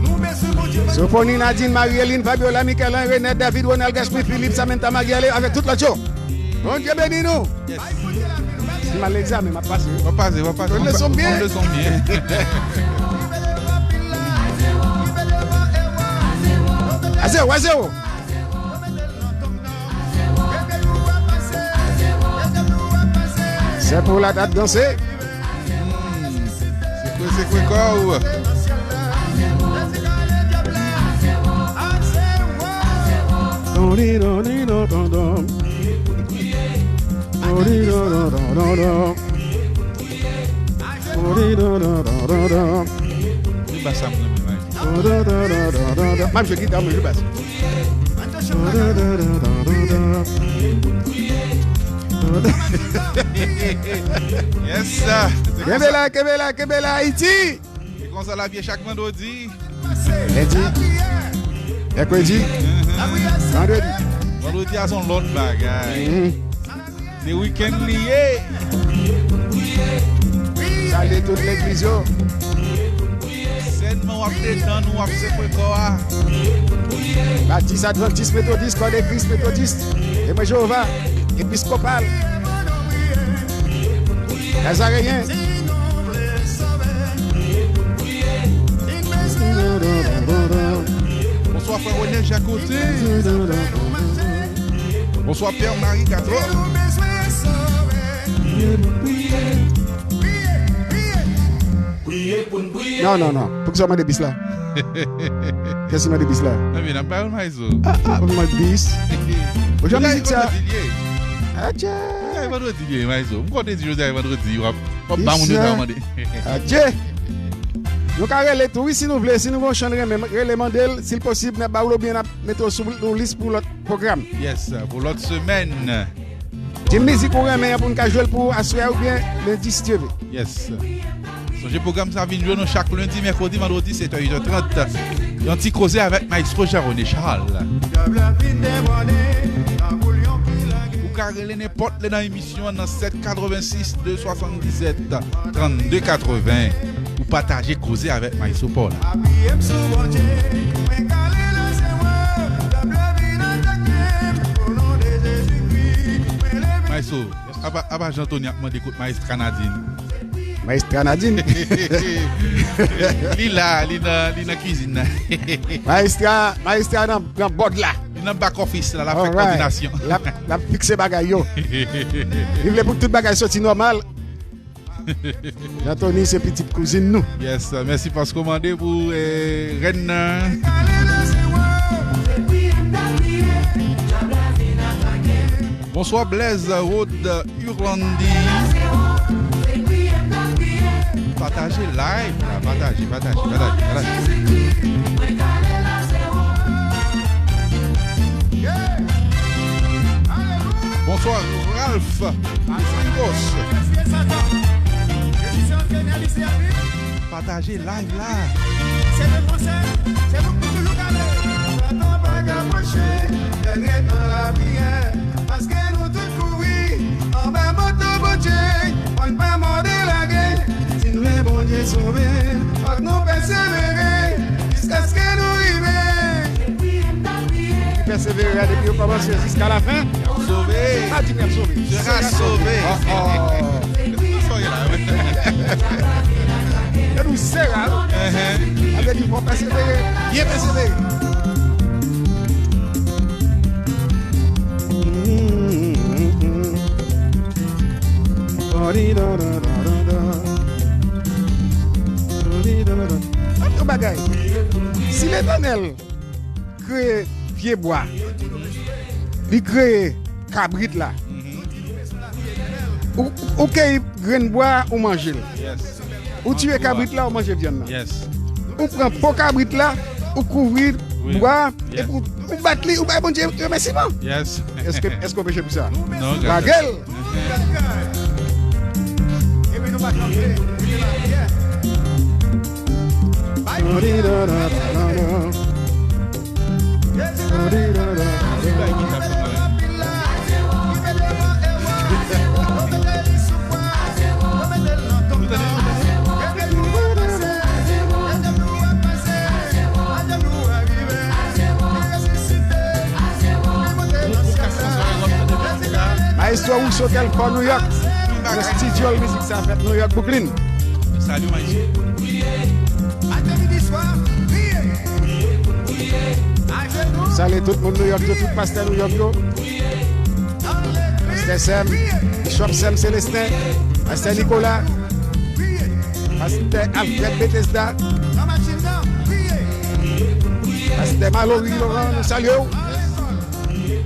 Nou bezwen Bondye. Soponi, Nadine, Marie-Hélène, Fabiola, Michael, Renette, David, Ronald, Gaspard, Philippe, Samantha, Magali, avèk tout lòt yo. Bondye beni nou. Si m al egzamen, m ap pase. W ap pase, w ap pase. Konn leson m byen. Konn leson m byen. A zewo, a zewo. Se pou la dat danse. Sekwe, sekwe kò w. Don, di, don, di, don, don, don. Don, di, don, don, don, don, don. Don, di, don, don, don, don, don. Li ba sa m renmen la. Don, don, don, don, don, don, don. M ap jwe gita, mwen jwe bas. Yes, sir. Kenbe la, kenbe la, kenbe la, Ayiti. E konsa l ap ye chak vandredi. Lendi. Mèkredi. Vandredi. Vandredi a se yon lòt bagay. Se wikenn li ye. Salye tout legliz yo. Sèlman w ap detann ou, w ap sekwe kò a. Batis, advantis, metodis, kò de Kris, metodis, Temwen Jewova, episkopal, nazareyen. Bonswa, frè René Jacoté. Bonswa, Pè Mari Gato. Non, non, non. Poukisa w mande bis la? Kiyès ki mande bis la? Ebyen, n ap bay yon mayzo. Ah, ah, ou mande bis. Ou jan mizik sa? Kote di l ye? Adje. Jodi a e vandredi, byen, Maestro. M konn te di jodi a e vandredi, w ap, w ap ba moun yo sa yo mande. Adje. Nou ka rele tou, wi, si nou vle. Si nou gen yon chan n renmen, rele mande l. Si l posib, n ap ba w l oubyen n ap mete w sou yon lis pou lòt pwogram. Yes, pou lòt semèn. Di m mizik ou renmen an pou n ka jwe l pou aswè a oubyen lendi, si Dye vle. Yes. Sonje pwogram sa vin jwenn nou chak lendi, mèkredi, vandredi, sèt è, uit è trant. Yon ti koze avèk Maestro Jean René Charles. Ou ka rele nenpòt lè nan emisyon an nan sèt katrevensis de swasanndisèt trannde katreven pou pataje koze avèk Maestro pa w la. Maestro, apa, apa Jean Tony ap mande kot Maestra Nadine. Maestra Nadine. Li la, li nan, li nan kwizin nan. Maestra, maestra nan, nan bòd la. Li nan back office la, l ap fè kòdinasyon. L ap, l ap fikse bagay yo. Li vle pou tout bagay soti nòmal. Jean Tony se pitit kouzin nou. Yes, mèsi paske w mande pou, eh, rèn nan. Bonswa Blaise Rod Urlandi. Pataje live la, pataje, pataje, pataje, pataje. Bonswa Ralph Sangos. Pataje live la. Se le konsèy, se nou ki toujou gade. Satan pa ka pwoche, dènye tan lapriyè. Paske nou tout kouri anba moto Bondye. Ann pa mòde lage. Si n vle Bondye sove, fòk nou pèsevere jiskaske nou rive. Li pèsevere a depi yo kòmanse jiska lafen. Sove. Pa di m y ap sove. Sera sove. Oh, oh. Sa w ye la, wi. Yo di w sera, wi. Sa vle di fò pèsevere. Byen pèsevere. Ann yon bagay. Si Letènèl kreye pye bwa, li kreye kabrit la. Ou, ou keyi grenn bwa, ou manje l. Ou tiye kabrit la, ou manje vyann nan. Ou pran po kabrit la, ou kouvri bwa, epi ou, ou bat li, ou bay Bondye remèsiman. Èske, èske w peche pou sa? Lage l. Epi nou pa kanpe, nou te la priyè. Bay priyè. Maestro Rousseau Telfort, New York. Nan studio l, mizik sa fèt New York, Brooklyn. Salye tout moun New York yo, tout pastè New York yo. Pastè Sèm, Bishop Sèm Célestin, pastè Nicolas, pastè Alfred Bethesda, pastè Malory Laurent, nou salye w.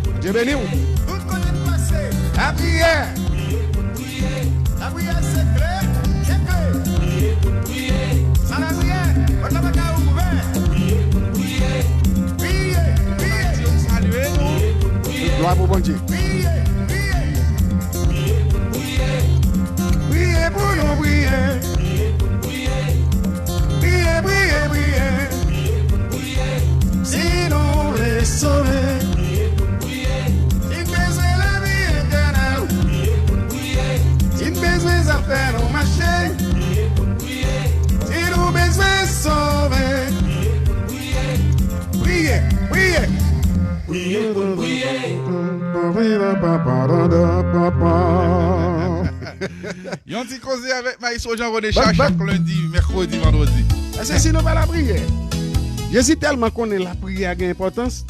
Bondye beni w. Lapriyè. Lapriyè se kle, se kle. San lapriyè, pòt la pa ka ouvè. Priye, priye. Salye nou. Glwa pou Bondye. Priye, priye. Priye pou nou priye. Priye, priye, priye. Si nou vle sove, si n bezwen lavi etènèl, si n bezwen zafè nou mache, si nou bezwen sove, priye, priye. Priye pou n priye. Yon ti koze avèk Maestro Jean René Char chak lendi, mèkredi, vandredi. Paske si nou pa lapriyè, Jezi tèlman konnen lapriyè a gen enpòtans,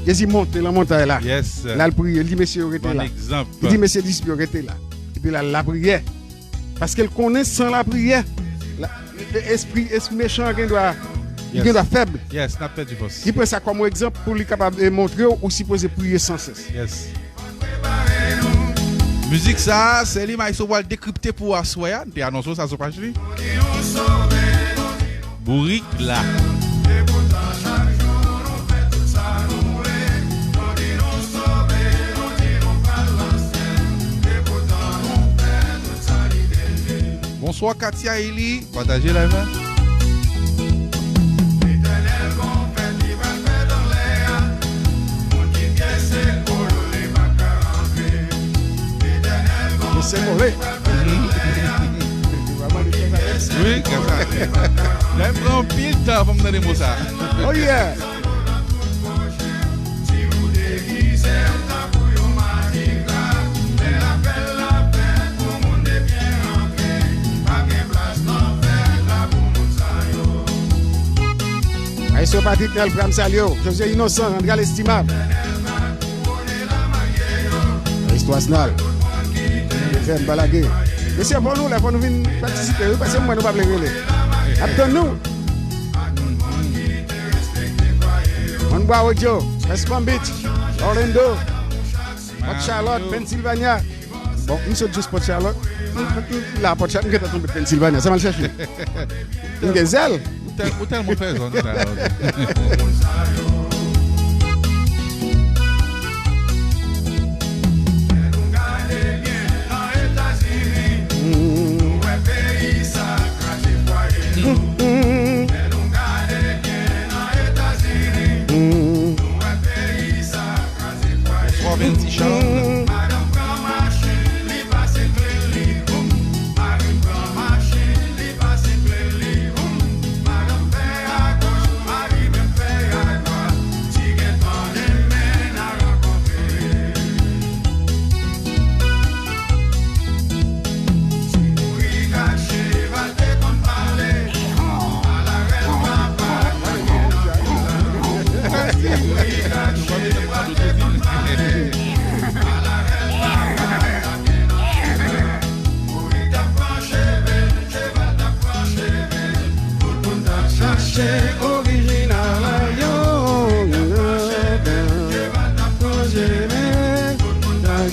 Jezi monte nan montay la. L al priye, li di mesye yo rete la. Li di mesye disip yo rete la. Epi l al lapriyè. Paske l konnen san lapriyè, la, espri, espri mechan an gen dwa, li gen dwa fèb. Li pran sa kòm yon egzanp pou li kapab, eh, montre w ou sipoze priye san sès. Prepare nou, Mizik sa a, se li Maestro pral dekripte pou aswè a. M te anonse w sa sou paj li. Bourik la. Bonswa Katia Eli, pataje live la. Mesye kole. Wi, konsa. Lè m pran anpil tan pou m tande mo sa. Oh yeah. Maestro Patrick Nelfra, m salye w. José Innocent, Andral Estimable. Maestro Asnal. Fè m pa lage. Mesye, fò nou lè, fò nou vin patisipe, wi, paske m wè nou pa vle rele. N ap tann nou. Monbwa Audio, West Palm Beach, Orlando, Port Charlotte, Pennsylvania. Bon, m sot jis Port Charlotte. M, m, m la Port Charlotte, m gentan tonbe Pennsylvania. Sa m al chèche. M gen zèl. Ou tèl-, ou tèlman fè zòn sa yo. Bonswa, Venty Charles. Chache orijinal yo.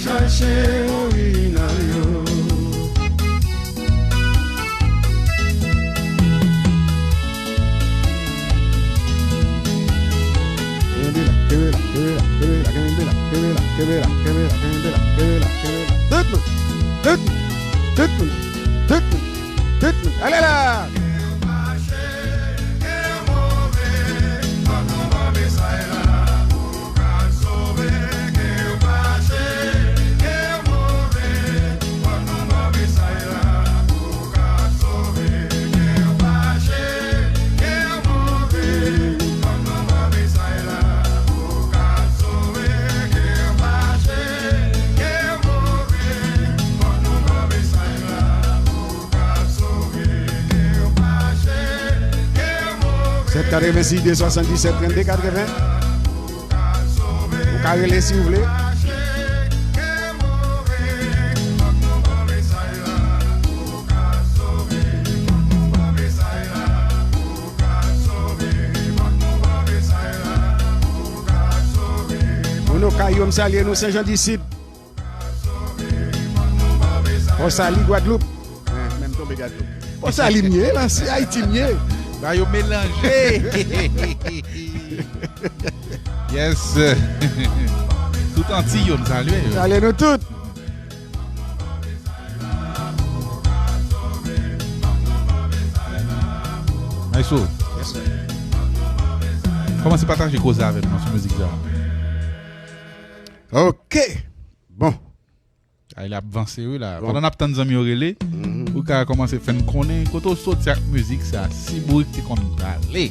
Chache orijinal yo. Kenbe la, kenbe la, kenbe la, kenbe la, kenbe la, kenbe la, kenbe la, kenbe la, kenbe la, kenbe la, kenbe la. Tout moun, tout moun, tout moun, tout moun, tout moun. Ale la! Sèt katrevensis de swasanndisèt trannde katreven. Ou ka rele si w vle. Moun Okay yo, m salye nou, Sen Jan di Sid. Pòsali, Gwadloup. Eh, menm tonbe Gwadloup. Pòsali m ye, la, se Ayiti m ye. Ba yo melanje. Yes. Tout Antiy yo, m salye yo. Salye nou tout. Maestro. Yes, sir. Kòmanse pataje koze avè nou nan sou mizik sa. Ok. Bon. Ay, l ap vanse, wi, la. Bon. Pandan n ap tann zanmi yo rele, mhm, ou ka kòmanse fè n konnen kote w soti ak mizik sa, si Bourik te konn prale.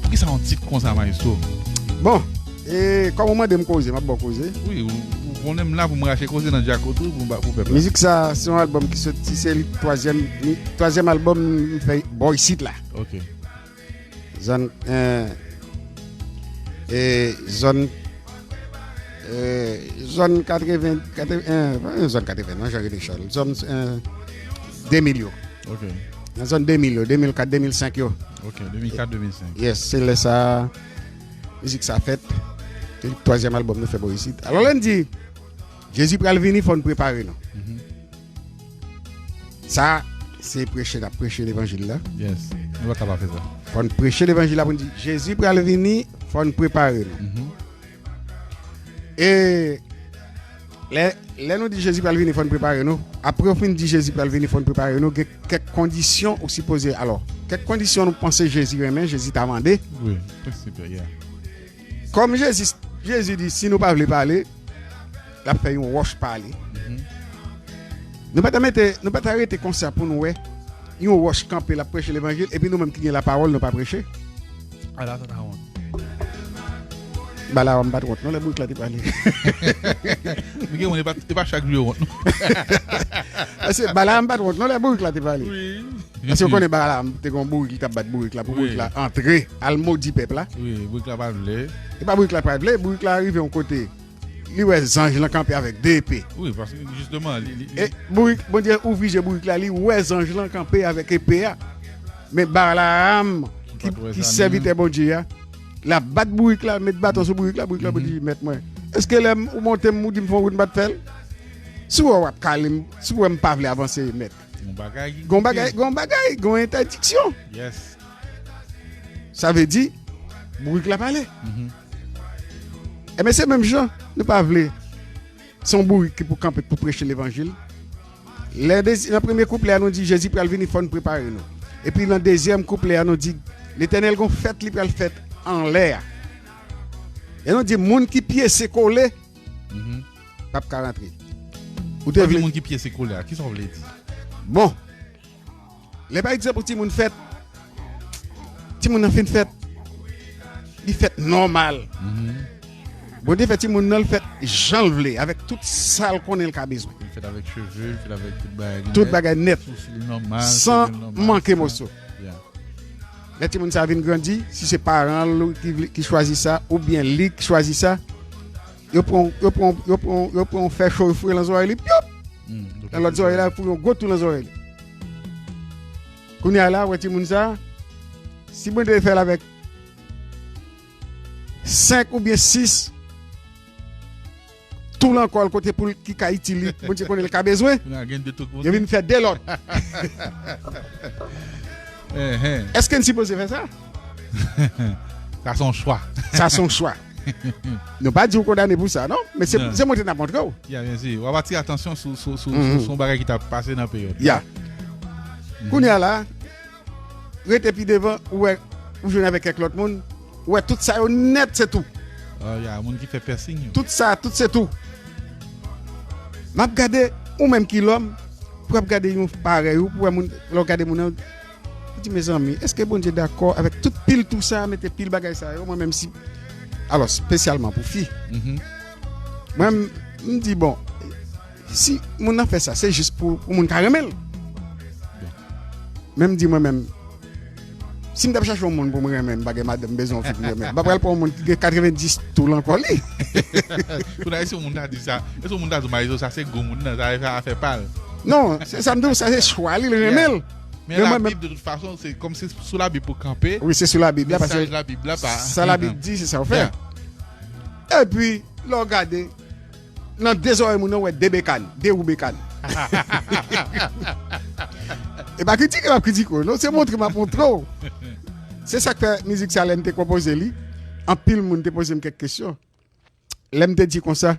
Poukisa yon tit konsa, Maestro? Bon, e kòm ou mande m koze, m ap ba w koze. Wi, ou, ou konnen m la pou m rache koze nan djakout, wi, pou m ba, pou pèp la. Mizik sa, se yon albòm ki soti, se li twazyèm, mi-, twazyèm albòm m fè bò isit la. Ok. Zòn, eh, eh, zòn, eh, zòn katreven, katreven, eh, pa zòn katreven, non, jan rele Charles. Zòn, eh, de mil yo. Ok. Nan zòn de mil yo, de mil kat, de mil senk yo. Ok, de mil kat, de mil senk. Yes, se lè sa, mizik sa fèt. Se twazyèm albòm nou fè bò isit. Alò, lè n di, Jezi pral vini, fò n prepare nou. Sa, se preche n ap preche levanjil la. Yes. Nou pa ka pa fè sa. Fò n preche levanjil la pou n di, Jezi pral vini, fò n prepare nou. E lè, lè nou di Jezi pral vini, fò n prepare nou. Apre w fin di Jezi pral vini, fò n prepare nou, gen kèk kondisyon ou sipoze. Alò, kèk kondisyon nou panse Jezi renmen, Jezi ta mande. Wi, prensip la, yeah. Kòm Jezi, Jezi di, si nou pa vle pale, l ap fè yon wòch pale. Nou pa ta mete, nou pa ta rete konsa pou nou wè yon wòch kanpe, l ap preche levanjil, epi nou menm ki gen lapawòl, nou pa preche. Ala sa ta wont. Balaam pa t wont non lè bourik la te pale. Gen moun, e pa chak jou yo wont non. Paske Balaam pa t wont non lè bourik la te pale. Paske w konnen Balaam te gen yon bourik, li t ap bat bourik la pou bourik la antre al modi pèp la. Wi, bourik la pa vle. E pa bourik la pa vle, bourik la rive yon kote, li wè zanj lan kanpe avèk de epe. Wi, paske jisteman li, li, E bourik, Bondye ouvri je bourik la, li wè zanj lan kanpe avèk epe a. Men Balaam, ki, ki sèvitè Bondye a, l ap bat bourik la, met baton sou bourik la, bourik la pou di, mèt mwen, èske lè ou monte m, ou di m fè yon wout, m pa t fè l? Si w wè w ap kale m, si w wè m pa vle avanse, mèt. Gon bagay, gon bagay, gon entèdiksyon. Sa vle di, bourik la pale. Ebyen, se menm jan, nou pa vle. Se yon bourik ki pou kanpe pou preche levanjil. Lè dezi-, nan premye kouplè a, nou di Jezi pral vini, fò n prepare nou. Epi nan dezyèm kouplè a, nou di Letènèl gon fèt li pral fèt anlè a. E nou di moun ki pyese kole p ap ka rantre. Ou te Sa vle vle. Moun ki pyese kole a, kisa w vle di? Bon. Lè pa egzanp, yon timoun fèt, timoun nan fin fèt, li fèt nòmal. Bondye fè timoun nan, l fèt jan l vle, avèk tout sa l konnen l ka bezwen. Li fèt avèk cheve, li fèt avèk tout bagay li Tout nèt. Bagay nèt. Sousou li nòmal, San cheve li nòmal, manke sa. Moso. Yeah. Lè timoun sa vin grandi, si se paran l ki, vle- ki chwazi sa, oubyen li ki chwazi sa, yo pran, yo pran, yo pran, yo pran fè cho yo foure nan zòrèy li, pyop! Hmm, Nan lòt zòrèy la, foure yon gwo tou nan zòrèy li. Kounye a la, wè timoun sa, si Bondye fè l avèk senk oubyen sis tou nan kò l kote pou l ki ka itil li, Bondye konnen l ka bezwen, Kounye a gen de tou yo vin fè de lòt. Enhen. Èske n sipoze fè sa? Sa se yon chwa. Sa se yon chwa. Nou pa di w kondane pou sa, non? Men se, Non. Se montre n ap montre w. Ya, byen si. W ap atire atansyon sou, sou, sou, Mhm. sou, sou yon bagay ki t ap pase nan peryòd. Ya. Kounye a la, rete pi devan, ou wè, ou jwenn avèk kèk lòt moun, ou wè tout sa yo nèt, se tou. Ah, ya, moun ki fè piercing yo. Tout sa, tout se tou. M ap gade, ou menm ki lòm, pou ap gade yon parèy ou, pou wè moun, lè w gade moun nan, ou di, mezanmi, èske Bondye dakò avèk tout pil tou sa, mete pil bagay sa yo, mwen menm si, alò, espesyalman pou fi. Mhm. Mwen, m, m di, bon, si moun nan fè sa, se jis pou, pou moun ka renmen l. Men m di mwen menm, si m t ap chache yon moun pou m renmen, m pa gen madanm, m bezwen yon fi pou m renmen. M pa pral pran yon moun ki gen katrevenndis tou nan kò li. Kounye a, si yon moun ta di sa, si yon moun ta di Mayizo, sa se gwo moun nan, sa se afè pa l. Non, se sa m di w, sa se chwa li, l renmen l. Men Men mwen Labib, menm de tout fason, se kòm se sou Labib pou kanpe. Wi, se sou Labib la, paske Mesaj Labib la pa. Sa Labib di, se sa w fè. Epi, lè w gade, nan de zòrèy moun nan, w wè de bekann, de wou bekann. E pa kritike m ap kritike w, non, se montre m ap montre w. Se sa k fè mizik sa, lè m te konpoze li, anpil moun te poze m kèk kesyon. Lè m te di konsa,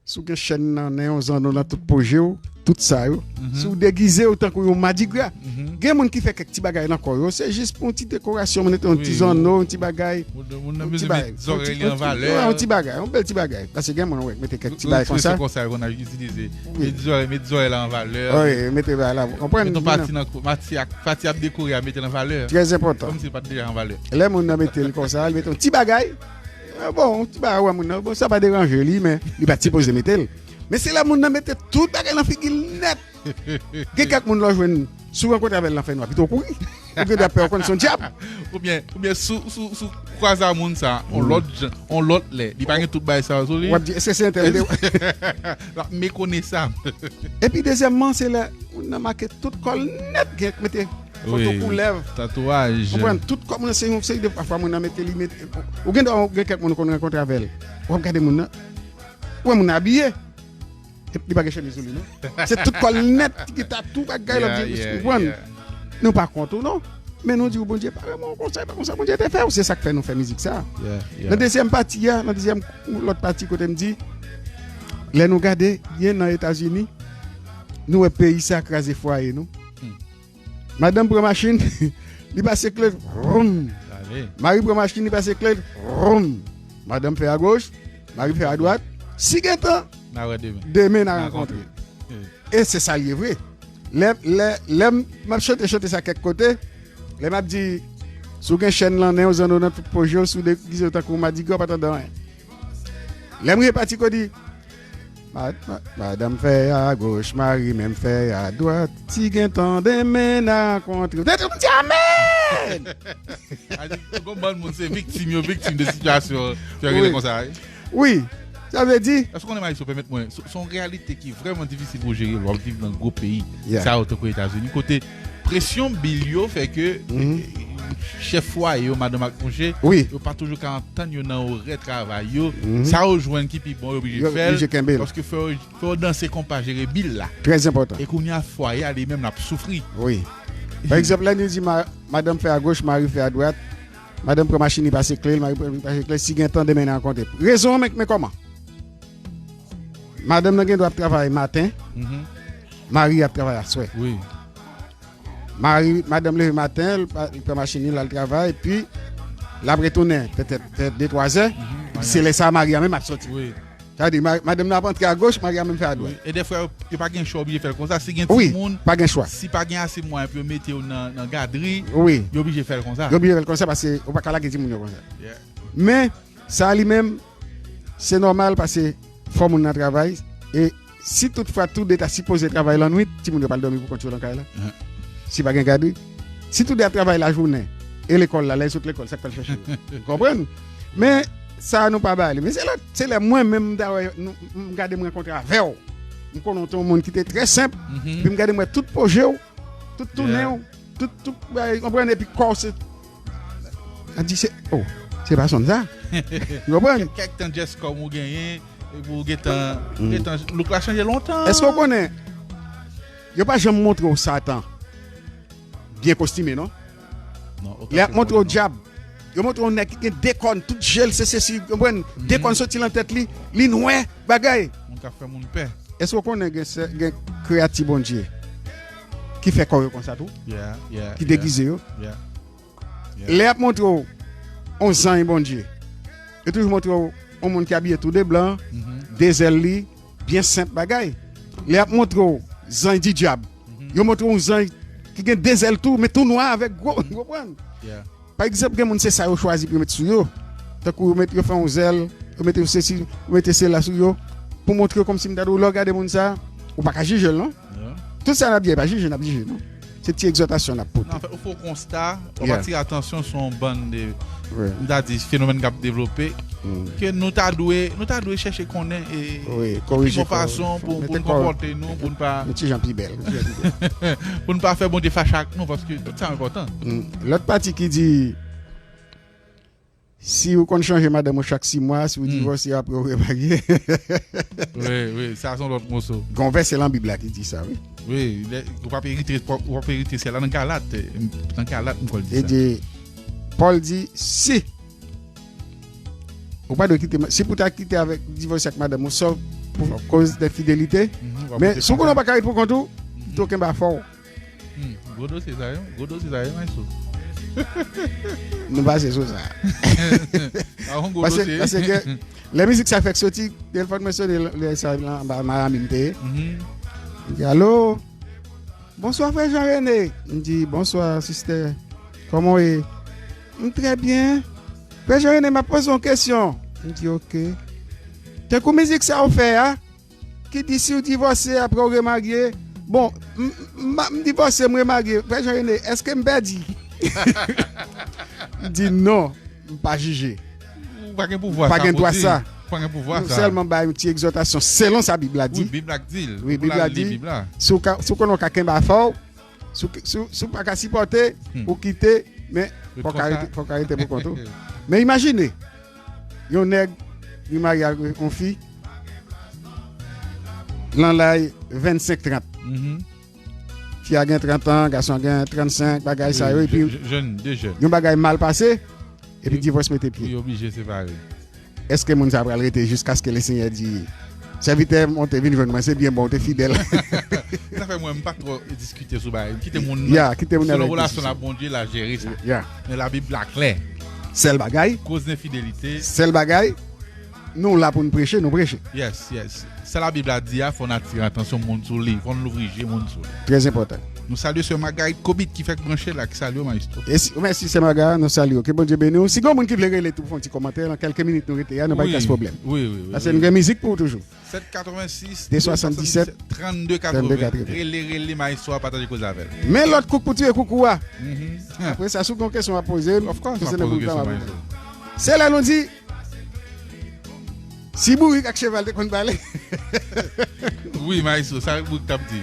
si w gen chèn nan nen w, zanno nan tout poje w, tout sa yo, si w degize w tankou yon madigra, gen moun ki fè kèk ti bagay nan kò yo, se jis pou yon ti dekorasyon, mete yon ti zanno, yon ti bagay. Moun nan Yon ti bezwen bagay, met zòrèy li yon an ti- valè. Yon ti bagay, yon bèl ti bagay. Paske gen moun wè mete kèk ti bagay konsa. Konsa yo konn itilize. Met zòrèy, met zòrèy la an valè. Wi, mete bagay la. Konprann? Met yon pati nan kou, pati ak, pati ap dekore a, mete l an valè. Trè enpòtan. Kòm si l pa t deja an valè. Lè moun nan mete l konsa, li mete yon ti bagay. Eh, bon, yon ti bagay, wè moun nan. Bon, sa pa deranje li, men li pa t sipoze mete l. Men se lè moun nan mete tout bagay nan figi l nèt. Gen kèk moun lè w jwenn, si w rankontre avè l nan fènwa, pito w kouri. Ou gen dwa pè, ou konn se yon dyab. Oubyen, oubyen sou, sou, sou kwaze a moun sa, on lòt jan, on lòt lè. Li pa gen tout bagay sa yo sou li. W ap di, èske se entèl de L ap mekonesab. Epi dezyèmman, se lè moun nan make tout kò l nèt, gen mete foto koulèv. Tatouaj. Konprann? Tout kò moun nan se yon seri de pafwa moun nan mete li mete. Ou gen dwa gen kèk moun ou konn rankontre avè l. W ap gade moun nan. Ou wè moun nan abiye. Li pa gen chemiz sou li, non. Se tout kò l nèt, ki gen tatou, bagay, l ap di, ou konprann? Nou pa kont ou, non. Men nou di w, Bondye pa renmen w konsa, e pa konsa Bondye te fè w. Se sa k fè nou fè mizik sa. Nan dezyèm pati a, nan dezyèm lòt pati kote m di, lè nou gade byen nan Etazini, nou wè peyi sa kraze fwaye nou. Madanm pran machin, li pase kle, vroum. Mari pran machin, li pase kle, vroum. Madanm fè agoch, mari fè adwat. Si gen tan, demen n a rankontre. E se sa l ye vre. Lè, lè, lè m ap chante chante sa kèk kote, lè m ap di, si w gen chèn lan nen w, zanno nan tout poje w, si w degize w tankou madigra, w pa tande anyen. Lè m rive pati kote, ma, ma, madanm fè agoch, mari menm fè adwat, si gen tan demen n a rankontre. Ou tande m di amèn! A di, gon bann moun se viktim, yo viktim de sitiyasyon, fè rele konsa, wi. Wi, sa vle di. Èske w konnen, Maestro, pèmèt mwen, se se yon reyalite ki vrèman difisil pou w jere lè w ap viv nan gwo peyi sa yo tankou Etazini, kote presyon bil yo fè ke, eh, chèf fwaye yo, madanm ak mouche, yo pa toujou ka antann yo nan orè travay yo. Sa yo jwenn ki pi bon, yo oblije fè l, paske fò yo, fò yo danse konpa jere bil la. Trè enpòtan. E kounye a, fwaye a li menm l ap soufri. Wi. Pa egzanp, lè nou di ma-, madanm fè agoch, mari fè adwat, madanm pran machin, li pase kle l, mari pran, li pase kle l, si gen tan, demen n a rankontre. Rezon an, men, men kòman? Madanm nan gen dwa ap travay maten, mari ap travay aswè. Wi. Mari, madanm leve maten, l pa, li pran machin li, l al travay, epi l ap retounen petèt, petèt de, twa zè, epi se lè sa a mari a menm ap soti. Wi. Sa vle di, ma-, madanm nan ap antre agoch, mari a menm fè adwat. Wi. E dèfwa, yo, yo pa gen chwa, oblije fè l konsa. Si gen timoun, pa gen chwa. Si pa gen ase mwayen pou yo mete yo nan, nan gadri, yo oblije fè l konsa. Yo oblije fè l konsa, paske ou pa ka lage timoun yo konsa. Men, sa li menm, se nòmal, paske fò moun nan travay, e si toutfwa tou de ta sipoze travay lannwit, timoun yo pral dòmi pou kont yo nan kay la. Si pa gen gadri. Si tou de ap travay lajounen, e lekòl la, lè yo sot lekòl, sa k pral chèche yo? Ou konprann? Men, sa a nou pa ba li. Men se lè, se lè mwen menm, m ta wè, nou, m gade m rankontre avè w. M konnen w te yon moun ki te trè senp, epi m gade m wè tout poje w, tout tounen w, tout, tout, bagay, konprann, epi kò w se, a di se, oh, se pa sonn sa. Ou konprann? Kèk, kèk tandrès kòm ou genyen, epi ou gentan, ou gentan, look la chanje lontan. Èske w konnen, yo pa janm montre w Satan byen kostime, non? Non, otan. Lè y ap montre w dyab, yo montre w nèg ki gen de kòn, tout je l se sesi, konprann? De kòn soti nan tèt li, li nwè, bagay. Moun k ap fè moun pè. Èske w konnen gen sè, gen kreyati Bondye ki fè kò yo konsa tou? Yeah, yeah, ki degize yo? Yeah. Lè y ap montre w yon zanj Bondye, yo toujou montre w yon moun ki abiye tou de blan, de zèl li, byen senp bagay. Lè y ap montre w zanj di dyab, yo montre w yon zanj ki gen de zèl tou, men tou nwa avèk gwo, ou konprann? Pa egzanp, gen moun se sa yo chwazi pou yo met sou yo. Tankou yo met, yo fè yon zèl, yo mete yon sesi, yo mete sela sou yo, pou montre yo kòmsi m ta di w, lè w gade moun sa, ou pa ka jije l, non. Tout sa n ap di a, e pa jije n ap jije, non. Se ti egzòtasyon n ap pote. Nan, anfèt, ou fè yon konsta, w ap atire atansyon sou yon bann de, m ta di, fenomèn k ap devlope, ke nou ta dwe, nou ta dwe chèche konnen e ki bon fason pou, pou n konpòte nou, pou n pa, yon ti jan pi bèl, yon ti jan pi bèl. Pou n pa fè Bondye fache ak nou, paske tout sa enpòtan. Lòt pati ki di, si ou konn chanje madanm ou chak sis mwa, si ou divòse apre ou remarye. Wi, wi, sa se yon lòt moso. Gen yon vèsè nan Bib la ki di sa, wi. Wi, lè, ou p ap erite, ou p ap erite syèl la nan Galat, nan Galat, m kwè l di sa. E di, Pòl di, si ou pa dwe kite, si pou ta kite avèk, divòse ak madanm ou, sòf pou koz de fidelite, men si ou konnen ou pa ka ret pou kont ou, kite w kenbe afè w. Hmm, gwo dosye sa yo, gwo dosye sa yo, maestro. Nou pase sou sa. A yon gwo dosye. Paske, paske lè mizik sa fèk soti, Delfòt mensyone lè sa anba Miami m te ye. M di, alo, bonswa frè Jean René. M di, bonswa sistè. Kòman w ye? M trè byen. Frè Jean René, m ap poze w yon kesyon. M di, oke. Tankou mizik sa w fè a, ki di si w divòse apre w remarye, bon, m, m, m, m divòse, m remarye, frè Jean René, èske m pèdi? M di non, m pa jije. Ou pa gen pouvwa sa pou di. Ou pa gen dwa sa. Ou pa gen pouvwa sa. Nou sèlman bay yon ti egzòtasyon selon sa Bib la di. Wi, Bib la di l. Wi, Bib la di. Si w ka, si w konnen w ka kenbe afè w, si w, si w, si w pa ka sipòte, ou kite, men fò w ka rete, fò w ka rete pou kont ou. Men imajine, yon nèg, li marye ak yon fi, Lan laj vennsenk, trant. Mhm. Fi a gen trant an, gason an gen trannsenk, bagay sa yo, epi jèn, de jèn, yon bagay mal pase, epi divòs mete pye. Yo oblije separe. Èske moun sa pral rete jiskaske Lesenyè di, sèvitè, m te vin jwenn mwen, se byen bon, ou te fidèl? Sa fè mwen, m pa twò diskite sou bagay. Kite moun nan. Ya, kite moun nan. Selon relasyon l ak Bondye, l a jere sa. Ya. Men Labib la klè. Sèl bagay. Koz lenfidelite. Sèl bagay. Nou la pou n preche, nou preche. Yes, yes. Sa Labib la di a, fò n atire atansyon moun sou li, fò n louvri je moun sou li. Trè enpòtan. Nou salye sè Margarit Kobit ki fèk branche la, ki salye w, maestro. E si, mèsi sè Margarit, nou salye w. Ke Bondye beni w. Si gen moun ki vle rele tou pou fè yon ti kòmantè, nan kèlke minit nou rete a, nou pa gen kèk pwoblèm. Wi, wi, wi. Paske nou gen mizik pou ou toujou. Sèt katrevensis, de swasanndisèt, trannde katreven. Rele, rele maestro a, pataje koze avè l. Men lòt kouk pou tire koukou a. Mhm. Apre sa, si w gen yon kesyon w ap poze m, of course, m ap poze w kesyon, maestro. Se lè nou di, si bourik ak cheval te konn pale. Wi, maestro, sa bourik t ap di.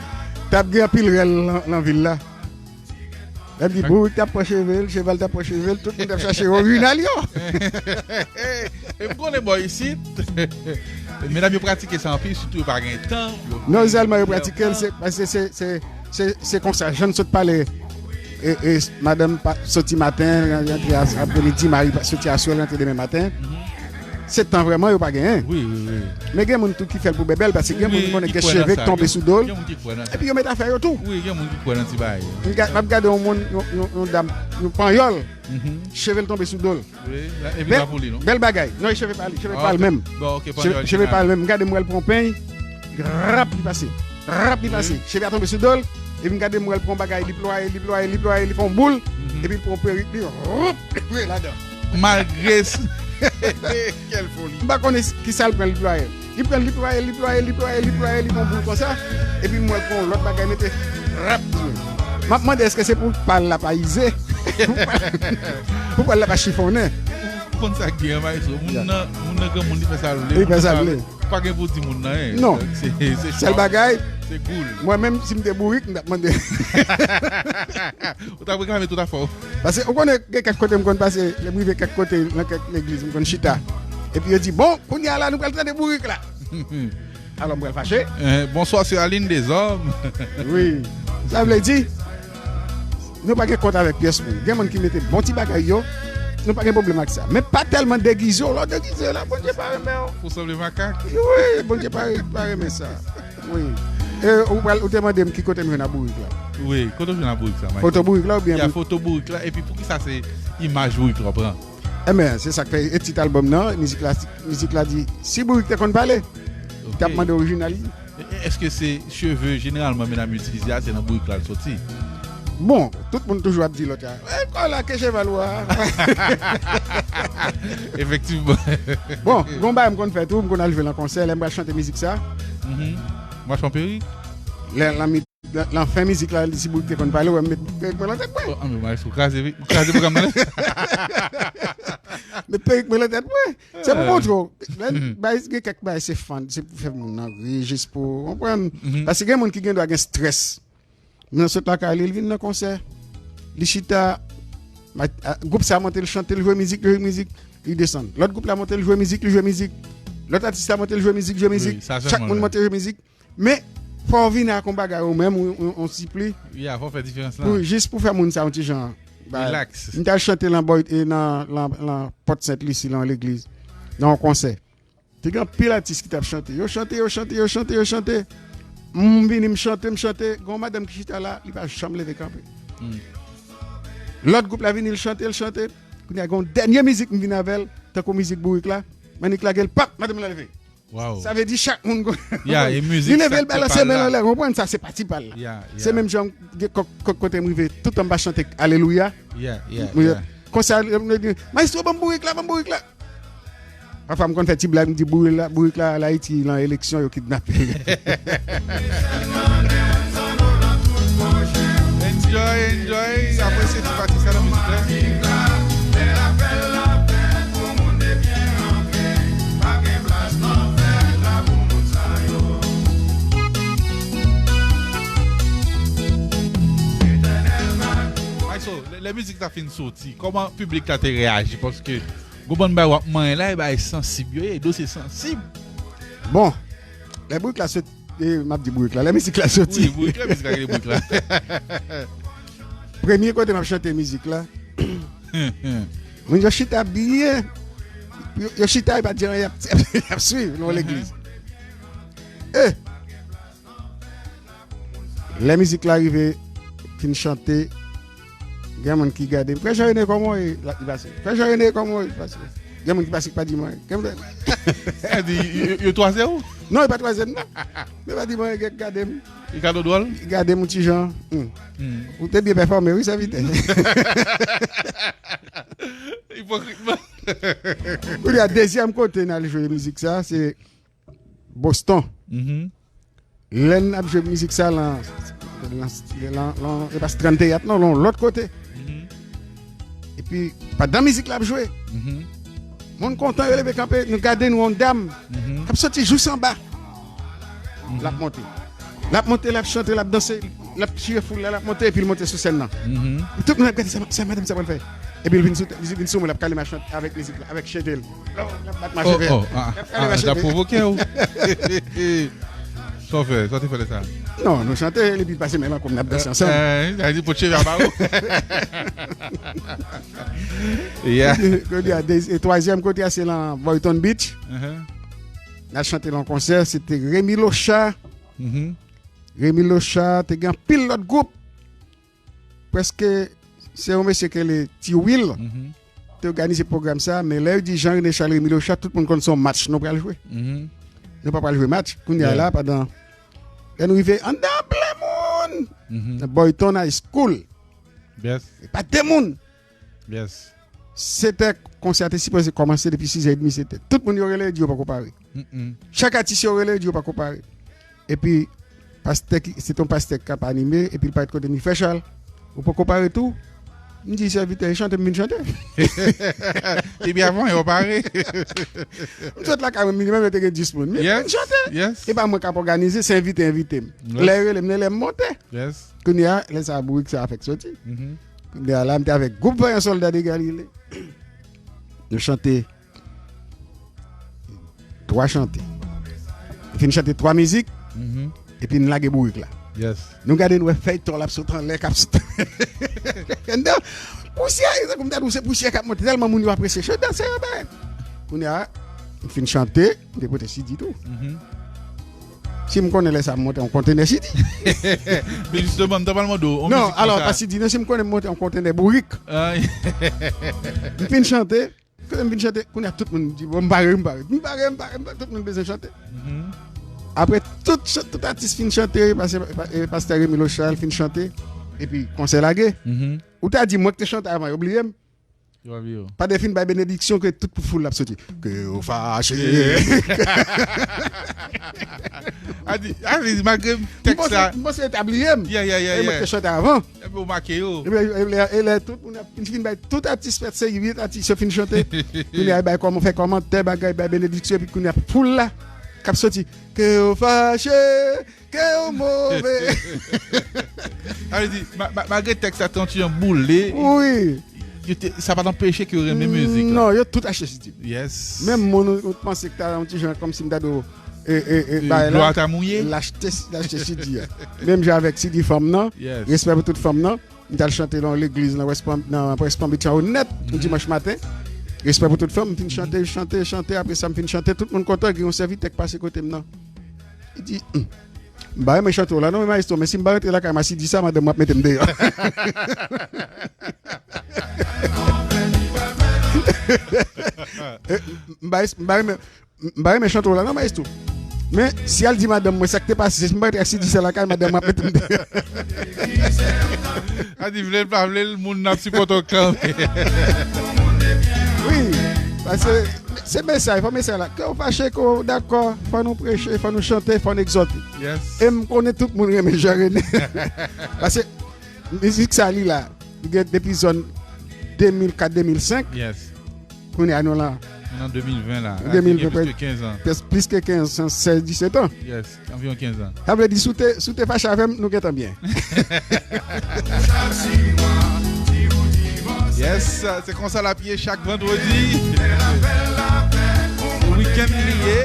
T ap gen anpil rèl nan, nan vil la. Lè m di bourik t ap pran cheve l, cheval t ap pran cheve l, tout moun t ap chache orijinal yo. E m konnen bò isit, medam yo pratike sa anpil, sitou yo pa gen tan. Non sèlman yo pratike l, se, se, se, se, se, se konsa, jan n sot pale, e, e, madanm pa, soti maten, rantre a, apremidi, mari pa, soti aswè, rantre demen maten. Se tan vrèman yo pa genyen. Wi, wi, wi. Men gen moun tou ki fè l pou bèbè l, paske gen moun ki konnen gen cheve k tonbe sou do l, epi yo met afè yo tou. Wi, gen moun ki kwè nan ti bagay yo. M ga-, m ap gade yon moun, yon, yon, yon dam, yon panyòl, cheve l tonbe sou do l. Wi, epi pa pou li, non? Bèl bagay. Non, e cheve pa li, cheve pa l menm. Bon, ok, panyòl. Cheve pa l menm. M gade m wè l pran yon peny, grap li pase. Rap li pase. Cheve a tonbe sou do l. Epi m gade m wè l pran bagay, li plwaye, li plwaye, li plwaye, li fè yon boul. Epi l pran perik li, roup, li pran ladan. Malgre s-, kèl foli. M pa konnen ki sa l pran, li plwaye. Li pran, li plwaye, li plwaye, li plwaye, li plwaye, li fè yon boul konsa. Epi m wè l pran yon lòt bagay, mete rap sou li. M ap mande èske se pou pa l la pa ize? Pou pa l, pou pa l la pa chifonnen? Ou konn sa k gen an, maestro. Moun nan, moun nan granmoun, li fè sa l vle. Li fè sa l vle. Pa gen pou di moun nan, en. Non. Se, se sèl bagay, se goul. Mwen menm, si m te bourik, m t ap mande. Ou t ap reklame tout afè w. Paske, ou konnen, gen kèk kote m konn pase, lè m rive kèk kote, nan kèk legliz, m konn chita. Epi yo di, bon, kounye a la, nou pral tande bourik la. Alò, m pral fache. Eh, bonsoir, c'est Aline des hommes. Wi. Sa vle di, nou pa gen kont avèk pyès moun. Gen moun ki mete bon ti bagay yo, nou pa gen pwoblèm ak sa. Men pa tèlman degize w. Lè w degize la, Bondye pa renmen w. Ou sanble makak. Wi, Bondye pa, pa renmen sa. Wi. E ou pral, ou te mande m ki kote m jwenn abourik la. Wi, kote w jwenn abourik sa, Michael? Foto bourik la oubyen... Ya, foto bourik la, epi poukisa se imaj bourik la w pran? Enben, se sa k fè e tit albòm nan, mizik la, mizik la di, si bourik te konn pale, li t ap mande orijinal li. E, e, èske se cheve jeneralman medam yo itilize a, se nan bourik la l soti? Bon, tout moun toujou ap di lòt la, e, kò la ke cheval ou a. Efektivman. Bon, gon bagay m konn fè tou, m konn al jwe nan konsè, lè m pral chante mizik sa. Mhm. Mach an perik? Lè, lan mi-, lan, lan fen mizik la, li di bourik te konn pale, wè, m met perik mwen lan tèt mwen. Oh, ah, men, maestro, ou kraze, ou kraze pwogram nan. Met perik mwen lan tèt mwen. Se pou montre w. Lè bay, gen kèk bagay se fan, se pou fè moun nan ri, jis pou, w konprann? Mhm. Paske gen moun ki gen dwa gen strès. Men sot lakay li, li vin nan konsè. Li chita, ma-, a, gwoup sa monte, l chante, l jwe mizik, l jwe mizik, li desann. Lòt gwoup la monte, l jwe mizik, li jwe mizik. Lòt atis la monte, l jwe mizik, jwe mizik. Wi, sa sèlman. Chak moun monte, jwe mizik. Men, fò w vin ak yon bagay ou menm, yon, yon, yon sipli. Ya, fò w fè diferans la. Pou, jis pou fè moun sa yon ti jan. Ba, relax. M t al chante lan Boy, e nan, lan, lan Pòt Sent Lisi, lan yon legliz, nan yon konsè. Te gen anpil atis ki t ap chante. Yo chante, yo chante, yo chante, yo chante. M vini, m chante, m chante. Gen yon madanm ki chita la, li pa janm leve kanpe. Hmm. Lòt gwoup la vini, l chante, l chante. Kounye a, gen yon dènye mizik, m vin avè l, tankou mizik bourik la. M annik lage l, pap, madanm lan leve. Wow. Sa vle di chak moun kon-, ya, e mizik li leve, l balanse men l anlè, konprann sa, se pati pa l la. Ya, ya. Se menm jan gen kòk, kòk kote m rive, toutan m pa chante alelouya. Ya, ya, ya. Konsa, m di, maestro, ban m bourik la, ban m bourik la. Pafwa, m konn fè ti blag, m di, bourik la, bourik la, al Ayiti, lan eleksyon, yo kidnape. Enjoy, enjoy. Apresye ti pati sa nan mizik la. Maestro, lè, lè mizik la fin soti, kòman piblik la te reyaji? Paske gon bann bagay w ap manyen la, e bagay sansib yo ye, dosye sansib. Bon, lè bourik la sot, e, m ap di bourik la, lè mizik la soti. Wi, bourik la, mizik la, rele bourik la. Premye kote m ap chante mizik la, moun yo chita byen. Yo, yo chita, yo pa di anyen, y ap, y ap swiv nan legliz. E, lè mizik la rive, fin chante, gen moun ki gade m. Frè Jean René, kòman w ye? L ap pase. Frè Jean René, kòman w ye? L ap pase. Gen moun ki pase ki pa di m anyen. Gen moun Sa di, yo, yo twaze w? Non, yo pa twaze m, non. Men yo pa di m anyen, gen gade m. Li ka dodwòl? Li gade m yon ti jan. Hmm. Hmm. Ou te byen pèfòme, wi, sèvitè. Ipokritman. Kounye a, dezyèm kote n al jwe mizik sa, se Boston. Mhm. Lè n ap jwe mizik sa lan, lan, lan, lan, e pa Strand Teyat, non, lan lòt kote. Mhm. Epi, pandan mizik la ap jwe, mhm, moun kontan, yo leve kanpe, nou gade, nou wè yon dam, mhm, k ap soti jous anba. Mhm. L ap monte. L ap monte, l ap chante, l ap danse, l ap chire foul la, l ap monte, epi l monte sou sèn nan. Mhm. Tout moun ap gade sa, sa madanm sa pral fè. Epi l vin sou, li vin sou mwen, l ap kalem a chante avèk mizik la, avèk chante l. L ap bat mache fè. Oh, oh, ah, ah, ah, l ap pwovoke w. Sa w fè? Sa w te fè lè sa? Non, nou chante, epi l pase men l an kou m, n ap danse ansanm. Eh, eh, sa di pot cheve a ba ou. Yeah. Kote a, de-, e twazyèm kote a, se lan Boynton Beach. Uh-huh. N al chante lan konsè, se te Remy Locha. Mhm. Remy Locha, te gen anpil lòt gwoup. Prèske, se yon mesye ki rele Ti Will, mhm, te òganize pwogram sa, men lè yo di Jean René Charles, Remy Locha, tout moun konn se yon match nou pral jwe. Mhm. Nou pa pral jwe match. Kounye a, yeah, la, pandan, lè nou rive anndan, plen moun. Mhm. Nan Boynton High School. Yes. E pa de moun. Yes. Sèt è, konsè a te sipoze kòmanse depi sis è edmi, sèt è. Tout moun yo rele, yo di yo poko pare. Mm-mm. Chak atis yo rele, yo di yo poko pare. Epi, pastè ki, se te yon pastè k ap anime, epi l parèt kote m, li fè, Charles, ou poko pare tou? M di, sèvitè, e chante m vin chante. Epi avan, yo pare. M sot lakay mwen, minimòm, yo te gen dis moun. Men, yes, m chante. Yes. E pa mwen k ap òganize, se envite, envite m. Yes. Lè yo rele m, lè m monte. Yes. Kounye a, lè sa a, bourik sa a fèk soti. Mhm. Kounye a la, m te avèk gwoup Vayan Sòlda de Galile. Nou chante twa chante. Nou fin chante twa mizik, mhm, epi n lage bourik la. Yes. Nou gade, nou wè fèy tòl ap sot anlè, k ap sot. Anndan, pousyè, e tankou m ta di w se pousyè k ap monte, tèlman moun yo apresye cho, dansè yo bay. Kounye a, m fin chante, m te pote C D tou. Mhm. Si m konnen lè sa a m monte yon kontenè C D. Men jisteman, m ta pral mande w, yon mizik konsa. Non, alò, pa C D, non, si m konnen m monte yon kontenè bourik. Ah. M fin chante, kote m fin chante, kounye a tout moun di, bon, m pare, m pare. M pare, m pare, m pare, tout moun bezwen chante. Mhm. Apre tout chan-, tout atis fin chante, pase, pa-, e, pastè Remy Lochal fin chante, epi konsè lage. Mhm. Ou ta di mwen ki te chante avan, yo bliye m. Yo pa bliye w. Padè fin bay benediksyon ke tout foul la ap soti. Ke yo fache. A di, a di, malgre tèks la. M panse, m panse yo ta bliye m. Yeah, yeah, yeah, yeah. E mwen ki te chante avan. Epi w make yo. Epi, e lè, e lè tout moun ap fin, fin bay, tout atis fèt se uit atis yo fin chante. Kounye a, bay kòman, fè kòmantè, bagay, bay benediksyon, epi kounye a, foul la k ap soti. Ke yo fache, ke yo move. Sa vle di, ma-, ma-, malgre tèks la te yon ti jan boule, wi, yo te, sa pa t anpeche ke yo renmen mizik la. Non, yo tout achte C D. Yes. Menm moun ou, ou panse ki ta yon ti jan kòmsi m ta di w, e, e, e, bagay la, glwa ta mouye, l achte, l achte C D a. Menm jan avèk C D fanm nan, yes, respè pou tout fanm nan. M t al chante nan yon legliz nan West Palm, nan West Palm Beach House nèt, yon dimanch maten. Respè pou tout fanm, m fin chante, chante, chante, apre sa m fin chante, tout moun kontan, gen yon sèvitè k pase kote m nan. Li di, "Hum, m pa renmen chante w la non, maestro, men si m pa rantre lakay m a C D sa, madanm mwen ap mete m deyò." Eh, m pa, m pa renmen, m pa renmen chante w la non, maestro. Men, si al di madanm mwen sa k te pase, si m pa rantre ak C D sa lakay, madanm mwen ap mete m deyò. A di, vle l pa vle l, moun nan ap sipòte w kanmenm. Wi, paske se mesaj, fò mesaj la. Ke w fache, ke w dakò, fò nou preche, fò nou chante, fò nou egzòte. Yes. E m konnen tout moun renmen Jean René. Paske mizik sa li la, li gen depi zòn de mil kat, de mil senk. Yes. Kounye a nou la. Nou nan de mil ven la. Sa vle di gen plis ke kenz an. Plis, plis ke kenz, sèz, disèt an. Yes, anviwon kenz an. Sa vle di, si w te, si w te fache avè m, nou gentan byen. Yes, se konsa l ap ye chak vandredi. Wikenn li ye.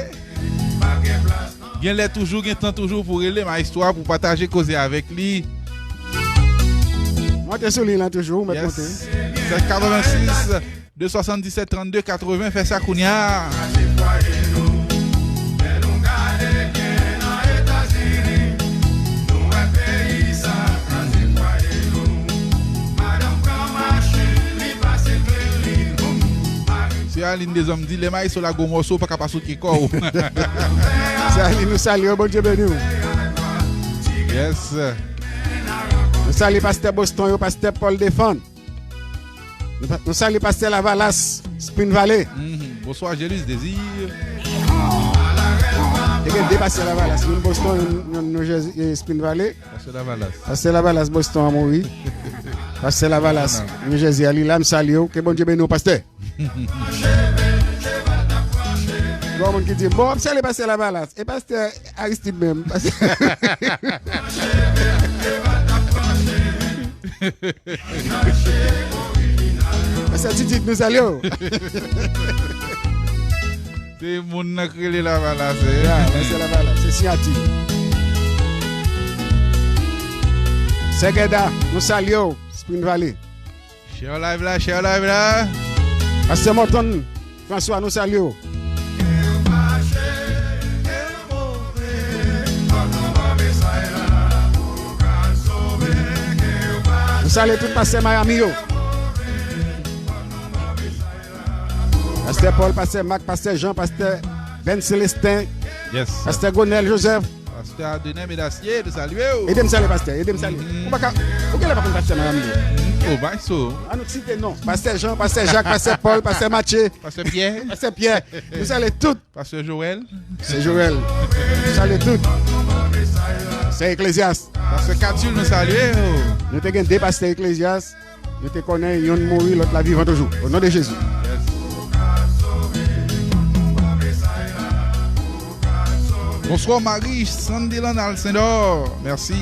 Gen lè toujou, gen tan toujou pou rele maestro a, pou pataje koze avèk li. Monte sou li lan toujou, ou mèt monte. Yes. Katrevennsis, de swasanndisèt, trannde, katreven, fè sa kounye a. Se Aline Dezòm di, lè maestro la gwo mòso, ou pa ka pa soutyen kò w. Se Aline, nou salye w, Bondye beni w. Yes. Nou salye pastè Boston yo, pastè Paul Defan. Nou pa- nou salye pastè Lavalas, Spring Valley. Mhm. Bonswa, Jelus Désir. E gen de pastè Lavalas, youn Boston, youn, youn New Jersey, e Spring Valley. Pastè Lavalas. Pastè Lavalas Boston an mouri. Pastè Lavalas, New Jersey, a li la, m salye w. Ke Bondye beni w, pastè. Gon moun ki di, bon, m ap salye pastè Lavalas. E pastè Aristide menm. Pastè Titid, nou salye w. Se moun nan k rele Lavalas, eh. Ya, pastè Lavalas, se siyati. Sè Gèda, nou salye w, Spring Valley. Share live la, share live la. Pastè Morton François, nou salye w. Nou salye tout pastè Miami yo. Pastè Paul, pastè Marc, pastè Jean, pastè Ben Célestin, Yes. pastè Gonel Joseph. Pastè Adener Medasye, nou salye w. Ede m salye pastè, ede m salye. Ou pa ka, ou genlè pa konn pastè Miami yo. Oh, bay so. An nou site non. Pastè Jean, pastè Jacques, pastè Paul, pastè Mathieu, Pastè Pierre. Pastè Pierre. Nou salye tout. Pastè Joël. Se Joël. Nou salye tout. Se Eklezyas. Pastè Katul, nou salye w. Nou te gen de pastè Eklezyas. Nou te konnen youn mouri, lòt la vivan toujou. O non de Jezi. Bonswa Marie Sandelan Alcindor. Mèsi.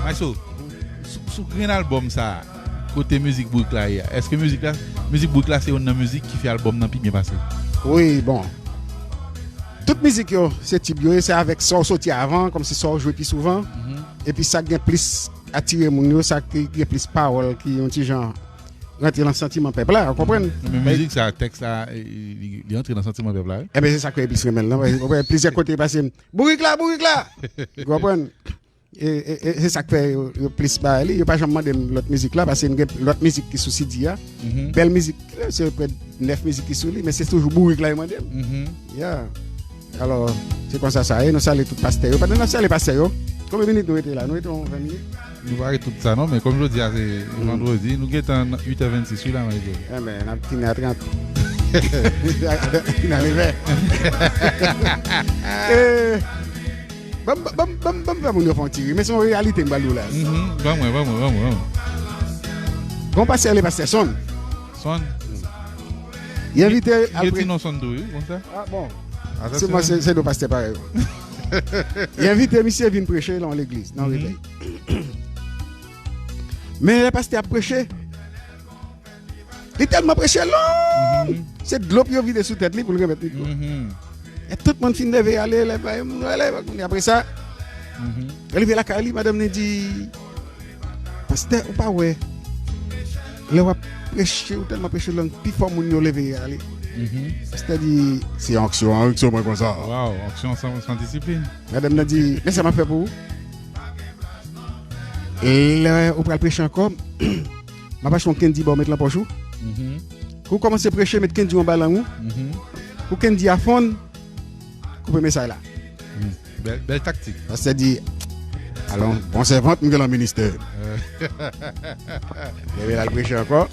Maestro, sou, sou grenn albòm sa, kote mizik Bourik la ye a, èske mizik la, mizik Bourik la se youn nan mizik ki fè albòm nan pi byen pase? Wi, bon. Tout mizik yo, se tib yo ye, se avèk sa w soti avan, kòmsi sa w jwe pi souvan. Epi sa k gen plis atire moun yo, sa ki gen plis pawòl ki yon ti jan rantre nan santiman pèp la, ou konprann? Men mizik sa, tèks la, li, li antre nan santiman pèp la, wi. Enben, se sa k fè yo plis renmen l lan. Ou wè, plizyè kote pase m, Bourik la, Bourik la! Ou konprann? E, e, e se sa k fè yo, yo plis bay li. Yo pa janm mande m lòt mizik la, paske m gen lòt mizik ki sou C D a. Bèl mizik, se prè nèf mizik ki sou li, men se toujou Bourik la yo mande m. Ya. Alò, se konsa sa ye, nou salye tout pastè yo. Pandan n ap salye pastè yo, konbyen minit nou rete la? Nou rete yon ven minit? Nou pa rete tout sa non, men kòm jodi a se vandredi, nou gentan uit è vennsis wi la, Marie-Claude. Enben, n ap fini a trant. Fini a nevè. Eh, Ban m, ban m, ban m, ban m fè moun yo fè yon ti ri. Men se yon reyalite m pral di w la. Mhm. Ban mwen, ban mwen, ban mwen, ban mwen. Gon pastè rele pastè Sonn. Sonn. Li envite al Gen pre- ti non Sonn tou, wi, konsa. Ah bon. Atè Se mwen, Sonn. Se, se de pastè parèy. Li envite misye vin preche nan yon legliz, nan Mhm. revèy. Men lè pastè ap preche, li tèlman preche long. Se dlo pou yo vide sou tèt li pou l remèt mikwo. Mhm. E tout moun fin leve ale, lè bay moun yo ale, kounye apre sa, yo rive lakay li, madanm li di, pastè, ou pa wè, lè w ap preche, ou tèlman preche lang, pifò moun yo leve ale. Mhm. Pastè di, se onksyon, onksyon mwen konsa. Waw, onksyon san, san disiplin. Madanm nan di, men sa m ap fè pou ou. Lè ou pral preche ankò, m ap achte yon kendi ba w met lan pòch ou. Mhm. Kou w kòmanse preche, met kendi w anba lang ou. Mhm. Kou kendi a fonn, koupe mesay la. Bèl, bèl taktik. Pastè di, alon, bon sèvant, m gen lan ministè. Leve l al preche ankò.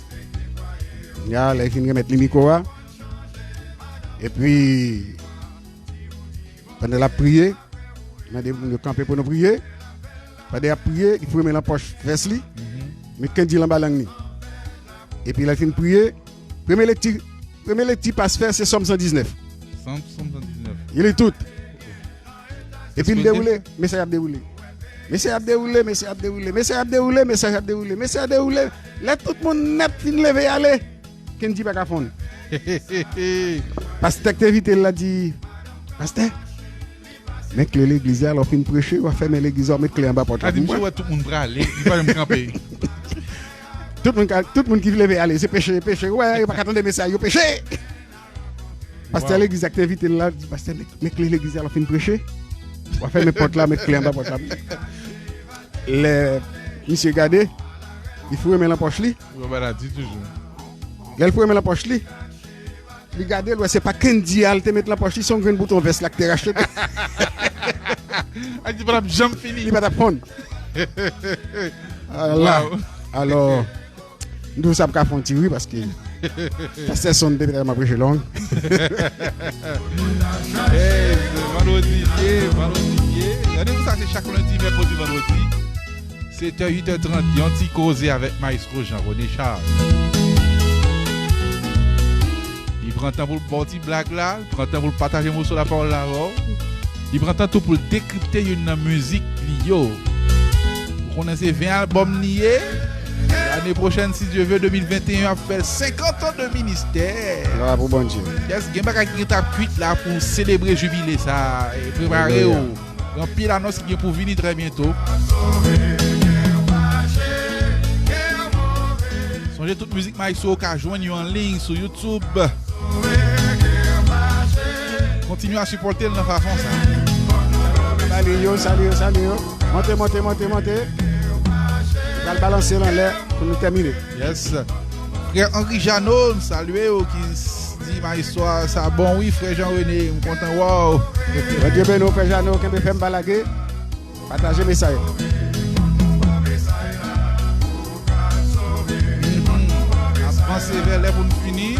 Ya, lè l fin remèt li mikwo a. Epi, pandan l ap priye, mande moun yo kanpe pou nou priye. Pandan y ap priye, li foure men lan pòch vès li, met kendi l anba lang li. Epi lè l fin priye, premye lekti, premye lekti pas fè se Sòm san diznèf. Sòm san diznèf. Li li tout. Epi l Eskonte. Dewoule, mesaj ap dewoule. Mesye ap dewoule, mesye ap dewoule, mesye ap dewoule, mesye ap dewoule, mesye ap dewoule. Lè tout moun nèt fin leve ale, Kendy pa ka fonn. Pastè k te envite l la di, pastè, men kle legliz la, lè w fin preche, w a fèmen legliz la, w met kle anba pòt la pou mwen. Misye wè tout moun prale, li pa menm kanpe. Tout moun, ka- tout moun ki leve ale, se peche, peche. Ou wè, yo pa ka tande mesaj, yo peche. Pastè legliz la ki te envite l la, di, pastè, men, men kle legliz la, lè w fin preche, w a fèmen pòt la, met kle anba pòt la. Lè misye gade, li foure men lan pòch li. Ou pa di toujou. Lè l foure men lan pòch li, li gade, l wè se pa Kendy a l te met lan pòch li, se yon grenn bouton vès la ki te rache. Ak di pa t ap janm fini. Li pa t ap fonn. Ala. Alò, m di w sa ap ka fè yon ti ri paske pastè Sonn te tèlman preche long. Hey, se vandredi ye, vandredi ye. Randevou sa se chak lendi, mèkredi, vandredi. Sèt è, uit è trant, yon ti koze avèk Maestro Jean René Charles. Li pran tan pou l ba w ti blag la, li pran tan pou l pataje moso lapawòl la avè w. Li pran tan tou pou l dekripte youn nan mizik li yo. Ou konnen se ven albòm li ye. Lane pwochèn, si Dye ve, de mil venteyen, ap fè senkant an de ministè. Glwa pou Bondye. Yes, gen bagay ki gentan ap kwit la pou selebre jibile sa. E prepare w. Gen anpil anons ki gen pou vini trè byento. Sonje tout mizik Maestro ou ka jwenn yo an liy sou YouTube. Kontinye a sipòte l nan fason sa. Salye yo, salye yo, salye yo. Monte, monte, monte, monte. Nou pral balanse l anlè pou nou tèmine. Yes. Frè Henri Jeannot, m salye w, ki s- di Maestro a, sa bon wi, frè Jean René, m kontan wè w. Bondye beni w, frè Jeannot, kenbe fèm, pa lage. Pataje mesaj la. N ap vanse vè lè pou n fini.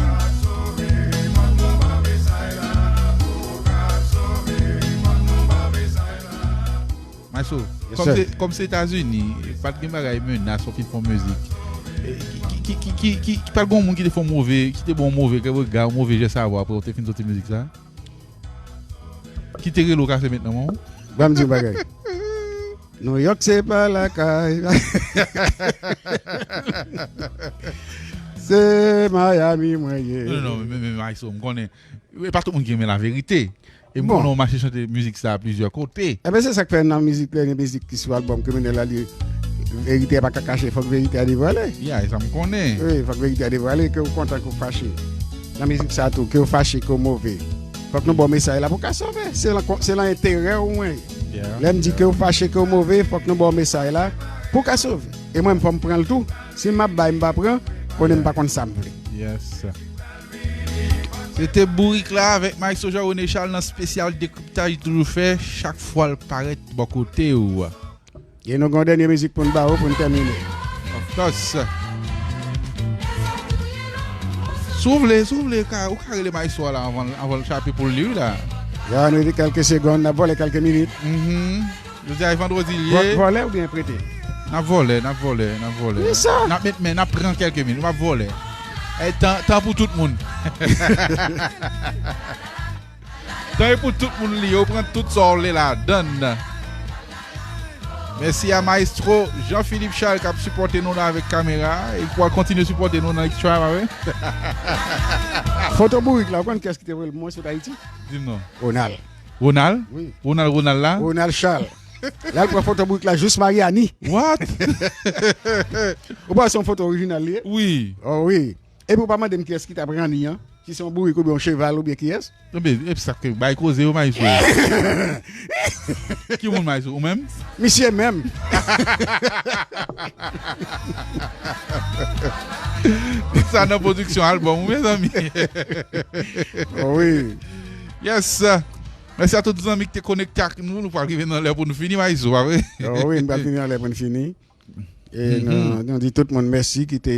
Maestro, kòm se, kòm se Etazini, pa t gen bagay menas, w ap fin fè yon mizik. E, ki, ki, ki, ki, ki, ki pa t gen yon moun ki te fè yon move, ki te ba w yon move rega, yon move jès avè w apre w te fin soti mizik sa? Ki te rele w kase met nan men w? Ban m di yon bagay. Nouyòk se pa lakay. Se Miami mwen ye. Non, non, non, men, men, men, Maestro, m konnen. E pa tout moun ki renmen laverite. E m konnen w mache chante mizik sa plizyè kote. Enben, se sa k fè nan mizik, dènye mizik ki sou albòm Kriminèl la, li, verite a pa ka kache, fòk verite a devwale. Ya, e sa m konnen. Wi, fòk verite a devwale, ke w kontan, ke w fache. Nan mizik sa tou, ke w fache, ke w move. Fòk nou ba w mesaj la pou w ka sove. Se lan, se lan enterè w mwen ye. Lè m di ke w fache, ke w move, fòk nou ba w mesaj la pou w ka sove. E mwen, fò m pran l tou. Si m ap bay, m pa pran, konnen m pa konn sa m vle. Yes. Se te Bourik la avèk Maestro Jean René Charles nan espesyal dekriptaj li toujou fè chak fwa l parèt bò kote w. E nou gen yon dènye mizik pou n ba w pou n tèmine. Of course. Si w vle, si w vle, ou ka, ou ka rele Maestro a la anvan, anvan l chape pou l li wi la. Ya, nou di kèlke segonn, n ap vòlè kèlke minit. Mhm. Jodi a e vandredi l ye. Vò-, vòlè oubyen prete? N ap vòlè, n ap vòlè, n ap vòlè. Kisa? N ap met men, n ap pran kèlke minit, m ap vòlè. E tan, tan pou tout moun. Tan e pou tout moun li ye, ou pran tout sa w vle ladann. Mèsi a Maestro Jean Philippe Charles k ap sipòte nou la avèk kamera e ki pral kontinye sipòte nou nan Extra, pa vre? Foto bourik la, ou konn kiyès ki te voye l pou mwen sot Ayiti? Di m non. Ronald. Ronald? Wi. Ronald, Ronald la? Ronald Charles. L al pran foto bourik la jis Maryani. What? Ou pa wè se yon foto orijinal li ye? Wi. Oh wi. Epi ou pa mande m kiyès ki t ap ranni an, si se yon bourik oubyen yon cheval oubyen kiyès? Ebyen, epi sa k bay koze yo, Maestro. Ki moun, Maestro? Ou menm? Misye menm. Sa nan pwodiksyon albòm ou, mezanmi. Oh wi. Yes. Mèsi a tout zanmi ki te konekte ak nou. Nou pral rive nan lè pou nou fini, Maestro, pa vre? Oh wi, nou pral fini nan lè pou nou fini. E nou, nou di tout moun mèsi ki te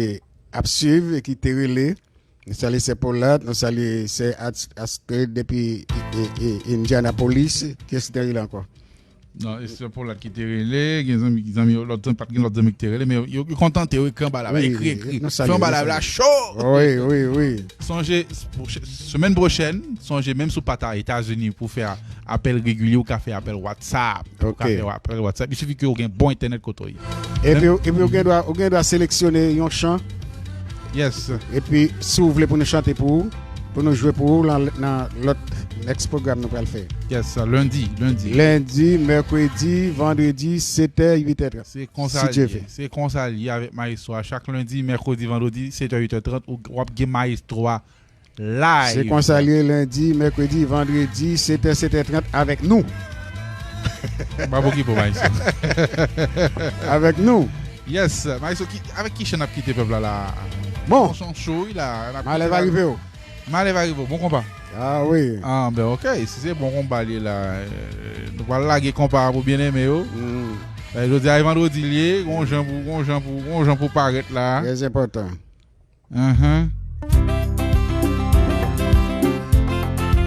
ap swiv e ki te rele. Nou salye sè Paulette, nou salye sè Ast-, Astrid depi, e, e, e, Indianapolis. Kiyès ki te rele ankò? Non, e se Polat ki te rele, gen zanmi, zanmi yo, lòt zanmi, pa t gen lòt zanmi ki te rele, men yo, yo kontante, yo ekri anba live la, ekri, ekri. Fè anba live la cho! Wi, wi, wi. Sonje, pwoche-, semèn pwochèn, sonje, menm si w pa ta Etazini pou fè a-, apèl regilye, ou ka fè apèl WhatsApp. Ou ka fè apèl WhatsApp. Il suffit ke w gen bon entènèt kote w ye. Epi, epi ou gen dwa, ou gen dwa seleksyone yon chan. Yes. Epi, si w vle pou nou chante pou ou, pou nou jwe pou ou nan, nan lòt next pwogram nou pral fè. Yes, lendi, lendi. Lendi, mèkredi, vandredi, sèt è, uit è trant. Se konsa l ye. Se konsa l ye avèk maestro a. Chak lendi, mèkredi, vandredi, sèt è, uit è trant, ou, w ap gen maestro a live. Se konsa l ye lendi, mèkredi, vandredi, sèt è, sèt è trant avèk nou. M ap okipe w, maestro. Avèk nou. Yes, maestro, ki, avèk ki chan n ap kite pèp la la? Bon. Son cho, wi, la. Malè va rive w. Malè va rive w. Bon konpa. Ah wi. Ah, ben, ok. Si se bon konpa li la, eh, nou pral lage konpa pou byeneme yo. Mm. Eh, jodi a, e vandredi li ye, gon jan pou, gon jan pou, gon jan pou parèt la. Trè enpòtan. Ahan.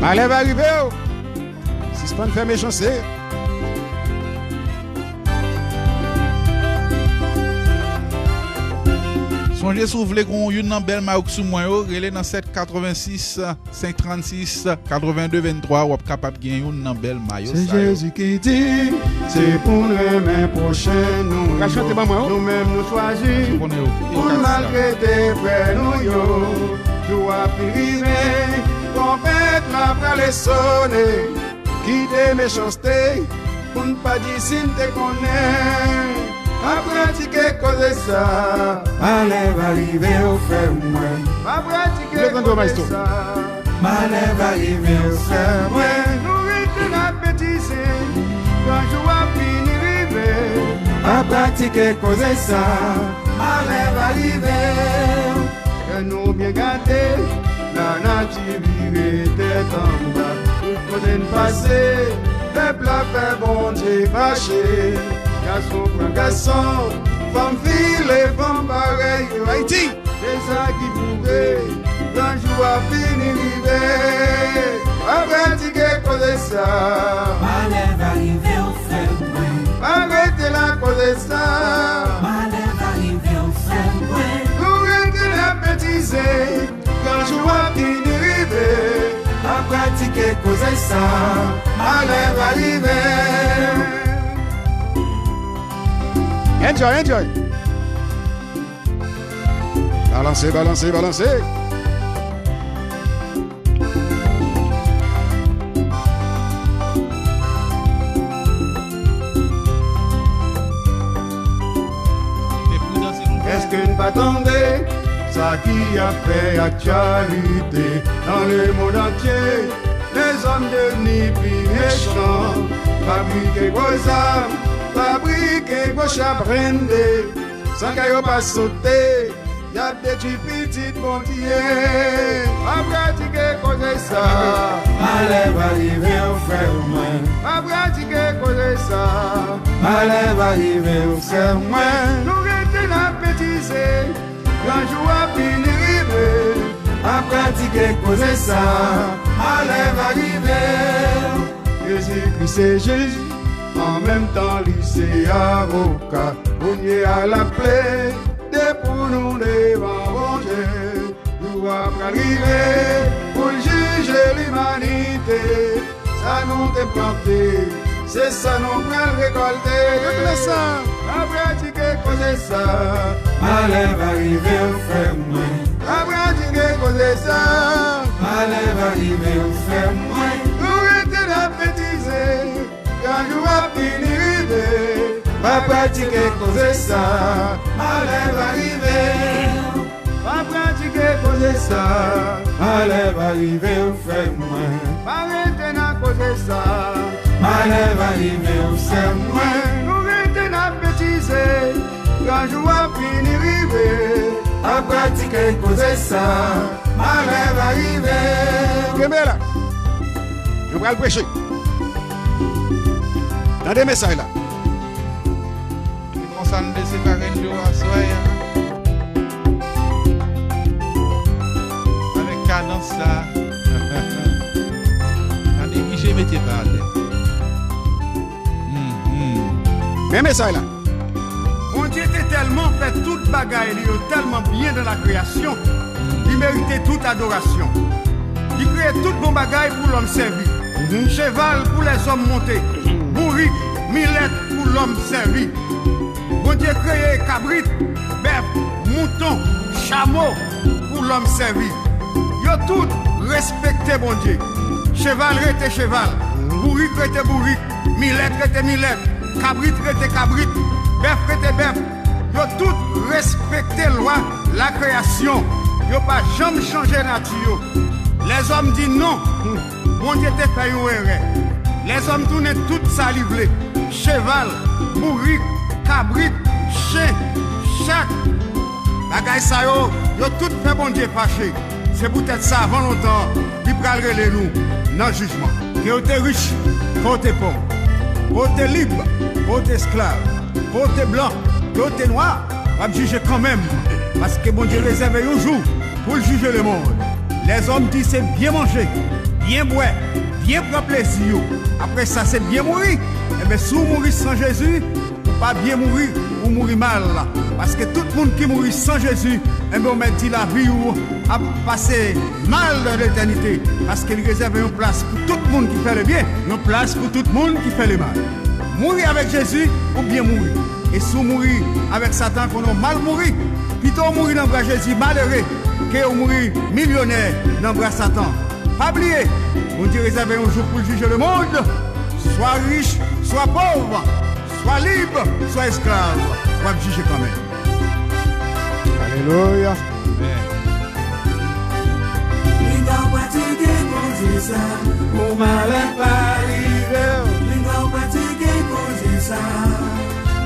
Malè va rive w. Sispann fè mechanste. Sonje, si w vle gon youn nan bèl mayo k sou mwen yo, rele nan sèt katrevensis, senk trannsis, katrevenn de venntwa, w ap kapab gen youn nan bèl mayo sa yo. Se Jezi ki di, se pou n renmen pwochen nou yo. Nou menm nou chwazi pou n maltrete frè nou yo. Jou ap vin rive, twonpèt la prale sone. Kite mechanste, pou n pa di si n te konnen. Pa pratike koze sa, malè va rive w, frè mwen. Pa pratike koze sa. Malè va rive w, frè mwen. Nou rete n ap betize, gran jou ap vin rive. Pa pratike koze sa, malè va rive w. Kè nou byen gade, lanati vire tèt anba. Tout kote n pase, pèp la fè Bondye fache. Gason pran gason, fanm file fanm parèy yo. Ayiti! Se sa ki pwouve, gran jou ap vin rive. Pa pratike koze sa. Malè va rive w, frè mwen. Pa rete la koze sa. Malè va rive w, frè mwen. Nou rete n ap betize. Gran jou ap vin rive. Pa pratike koze sa. Malè va rive. Enjoy, enjoy. Balanse, balanse, balanse. Èske n pa tande sa ki ap fè aktyalite nan lemonn antye? Lèzòm devni pi mechan, fabrike gwo zam, fabrike gwo cha blende. San kè yo pa sote, y ap detwi pitit Bondye. Pa pratike koze sa. Malè va rive w, frè mwen. Pa pratike koze sa. Malè va rive w, sè mwen. Nou rete n ap betize. Gran jou ap vin rive. Pa pratike koze sa. Malè va rive w. Jezikri se jij, an menm tan li se avoka. Kounye a l ap plede pou nou devan Bondye. Jou a pral rive pou l jije limanite. Sa nou te plante, se sa nou pral rekòlte. Rete sa. Pa pratike koze sa. Malè va rive w, frè mwen. Pa pratike koze sa. Malè va rive w, frè mwen. Nou rete n ap betize. Gran jou ap vin rive. Pa pratike koze sa. Malè va rive. Pa pratike koze sa. Malè va rive w, frè mwen. Pa rete nan koze sa. Malè va rive w, sè mwen. Nou rete n ap betize. Gran jou ap vin rive. Pa pratike koze sa. Malè va rive w. Kenbe la. Nou pral preche. Tande mesaj la. Se konsa n desepare n yo aswè a. Avèk kadans sa. Gade ki je mete pa atè. Hmm. Men mesaj la. Bondye te tèlman fè tout bagay li yo tèlman byen nan lakreyasyon, li merite tout adorasyon. Li kreye tout bon bagay pou lòm sèvi. Cheval pou lèzòm monte, bourik, milèt pou lòm sèvi. Bondye kreye kabrit, bèf, mouton, chamo pou lòm sèvi. Yo tout respekte Bondye. Cheval rete cheval, bourik rete bourik, milèt rete milèt, kabrit rete kabrit, bèf rete bèf. Yo tout respekte lwa lakreyasyon. Yo pa janm chanje nati yo. Lèzòm di non. Bondye te fè yon erè. Lèzòm tounen tout sa li vle. Cheval, bourik, kabrit, chen, chat. Bagay sa yo, yo tout fè Bondye fache. Se poutèt sa, avan lontan, li pral rele nou nan jijman. Ke w te rich, ke w te pòv, ke w te lib, ke w te esklav, ke w te blan, ke w te nwa, w ap jije kanmenm. Paske Bondye rezève yon jou pou l jije lemonn. Lèzòm di se byen manje, byen bwè, byen pran plezi yo. Apre sa, se byen mouri. Enben, si w mouri san Jezi, ou pa byen mouri, ou mouri mal. Paske tout moun ki mouri san Jezi, enben, ou mèt di lavi w ap pase mal nan letènite. Paske li rezève yon plas pou tout moun ki fè lebyen, yon plas pou tout moun ki fè lemal. Mouri avèk Jezi, ou byen mouri. E si w mouri avèk Satan, konnen w mal mouri. Pito w mouri nan bra Jezi malere ke w mouri milyonè nan bra Satan. Pa bliye, Bondye rezève yon jou pou l jije lemonn. Swa rich, swa pòv, swa lib, swa esklav, w ap jije kanmenm. Alelouya. Amen. Pinga w pratike koze sa pou malè pa rive w. Pinga w pratike koze sa.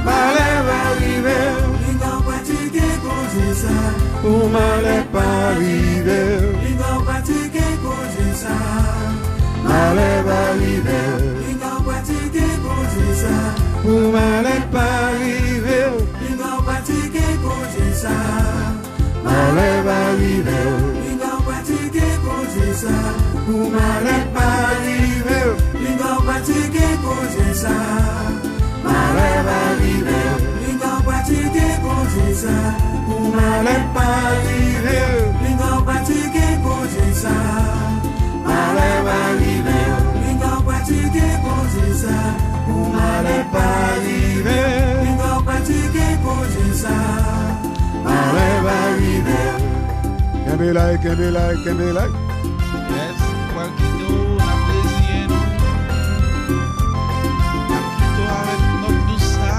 Malè pa rive w. Pinga w pratike koze sa pou malè pa rive w. Pinga w pratike koze sa. Malè pa rive w. Pinga w pratike koze sa pou malè pa rive w. Pinga w pratike koze sa. Malè pa rive w. Pinga w pratike koze sa pou malè pa rive w. Pinga w pratike koze sa. Malè pa rive w. Pinga w pratike koze sa pou malè pa rive w. Pinga w pratike koze sa. Malè pa rive w. Pinga w pratike koze sa pou malè pa rive w. Pinga w pratike koze sa. Malè pa rive w. Kenbe la, kenbe la, kenbe la. Yes, pral kite w, n ap reziye nou. N ap kite w avèk nòt dous sa.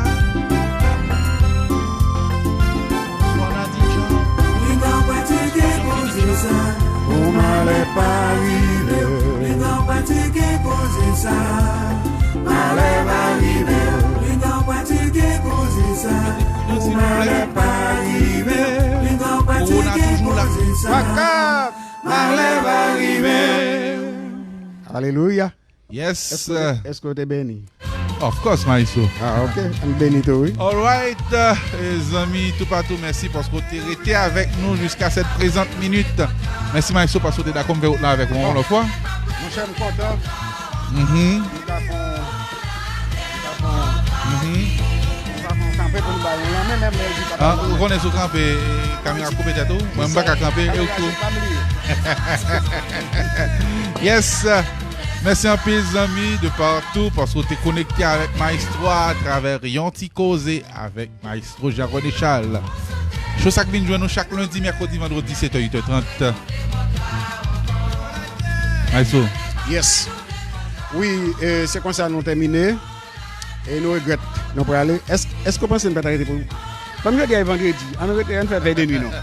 Swa n a di John. Pinga w pratike koze sa pou malè pa rive w. Pinga w pratike koze sa. Malè pa rive w. Pinga w pratike koze sa pou malè pa rive w. Pinga w pratike koze sa. Malè pa rive w. Alelouya. Yes. Èske w te, èske w te beni? Of course, maestro. Ah, ok. M beni tou, wi. Alright, eh, zanmi toupatou, mèsi paske w te rete avèk nou jiska sèt prezant minit. Mèsi, maestro, paske w te dakò m fè wout la avèk ou yon lòt fwa. Monchè, m kontan. Mhm. Nou ka fè yon, nou ka fè yon, nou ka fè yon kanpe pou nou ba yon lanmen, menm lè l di papa. Ah, ou konnen si w kanpe, kamera koupe tèt ou? Mwen, m pa ka kanpe, e ou tou. Yes. Mèsi anpil, zanmi, de partou, paske w te konekte avèk maestro a atravè yon ti koze avèk maestro Jean René Charles. Show sa k vin jwenn nou chak lendi, mèkredi, vandredi, sèt è, uit è trant. Maestro. Yes. Wi, e, se konsa nou tèmine. E nou regrèt, nou prale. Èske, èske w panse n pa ta rete pou, kòm jodi a e vandredi, ann rete, ann fè vèy de nwi, non?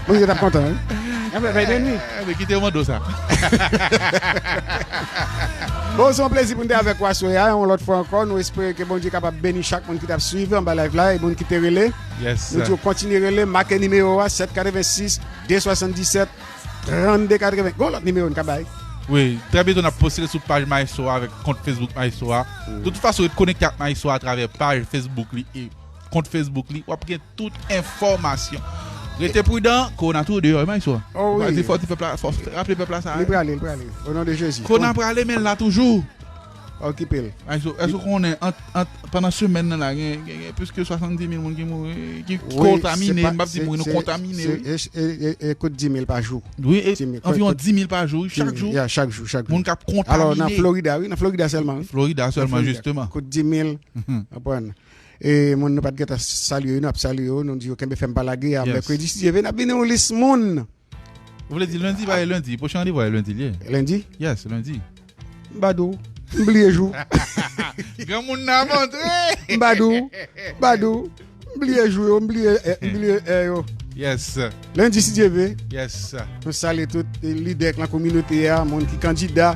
Bondye t ap kontan, wi. Ann fè vèy de nwi. Eh, men kite yo mande w sa. Bon, se yon plezi pou n te avèk ou aswè a, yon lòt fwa ankò. Nou espere ke Bondye kapab beni chak moun ki t ap swiv anba live la e moun ki te rele. Yes. Nou di w kontinye rele, make nimewo a, sèt katrevensis, de swasanndisèt, trannde katreven. Gon lòt nimewo n ka bay? Wi, trè byento n ap poste l sou paj Maestro a avèk kont Facebook Maestro a. Mm. De tout fason, ret konekte ak Maestro a atravè paj Facebook li e kont Facebook li. W ap gen tout enfòmasyon. Rete pridan, kowona tou deyò, wi, Maestro. Oh, wi. Fò di, fò di pèp la, fò raple pèp la sa. Li prale, li prale. O non de Jezi. Kowona prale, men l la toujou. Okipe l. Èske w konnen, pandan semèn nan la, gen plis ke swasanndis mil moun ki mouri, ki Wi, kontamine? se pa- M p ap di se- mouri, nou se- kontamine. se- e- e- e- e- Kout dis mil pa jou. Wi, e dis mil, anviwon kout- dis mil pa jou, wi, chak jou. Ya, chak jou, chak jou. Moun k ap Alò, nan kontamine. Florida, wi, nan Florida sèlman, wi. Florida sèlman, Florida. Jisteman. Kout dis mil. Konprann? E moun nou pa t gentan salye yo, nou ap salye yo, nou di yo kenbe fèm pa lage, a Yes. mèkredi, si Dye vle, n ap vin yon lis moun. Ou vle di lendi, pa e lendi. Pwochen randevou a e lendi li ye. Lendi? Yes, lendi. M pa di w. M bliye jou. Granmoun nan montre. M pa di w. M pa di w. M bliye jou yo, m bliye, eh, m bliye, eh, yo. Yes, Lendi, si Dye vle, yes. nou salye tout lidè k nan kominote a, moun ki kandida.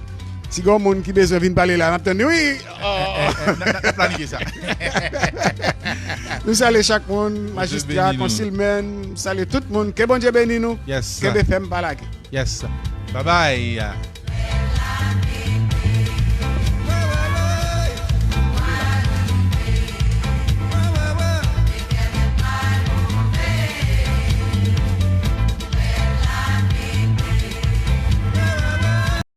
Si gen moun ki bezwen vin pale la, n ap tann li. Wi. N ap planifye sa. Nou salye chak moun, majistra, beni nou. Konsilmèn, salye tout moun. Ke Bondye beni nou. Yes. Kenbe fèm pa lage. Yes. Bye bye.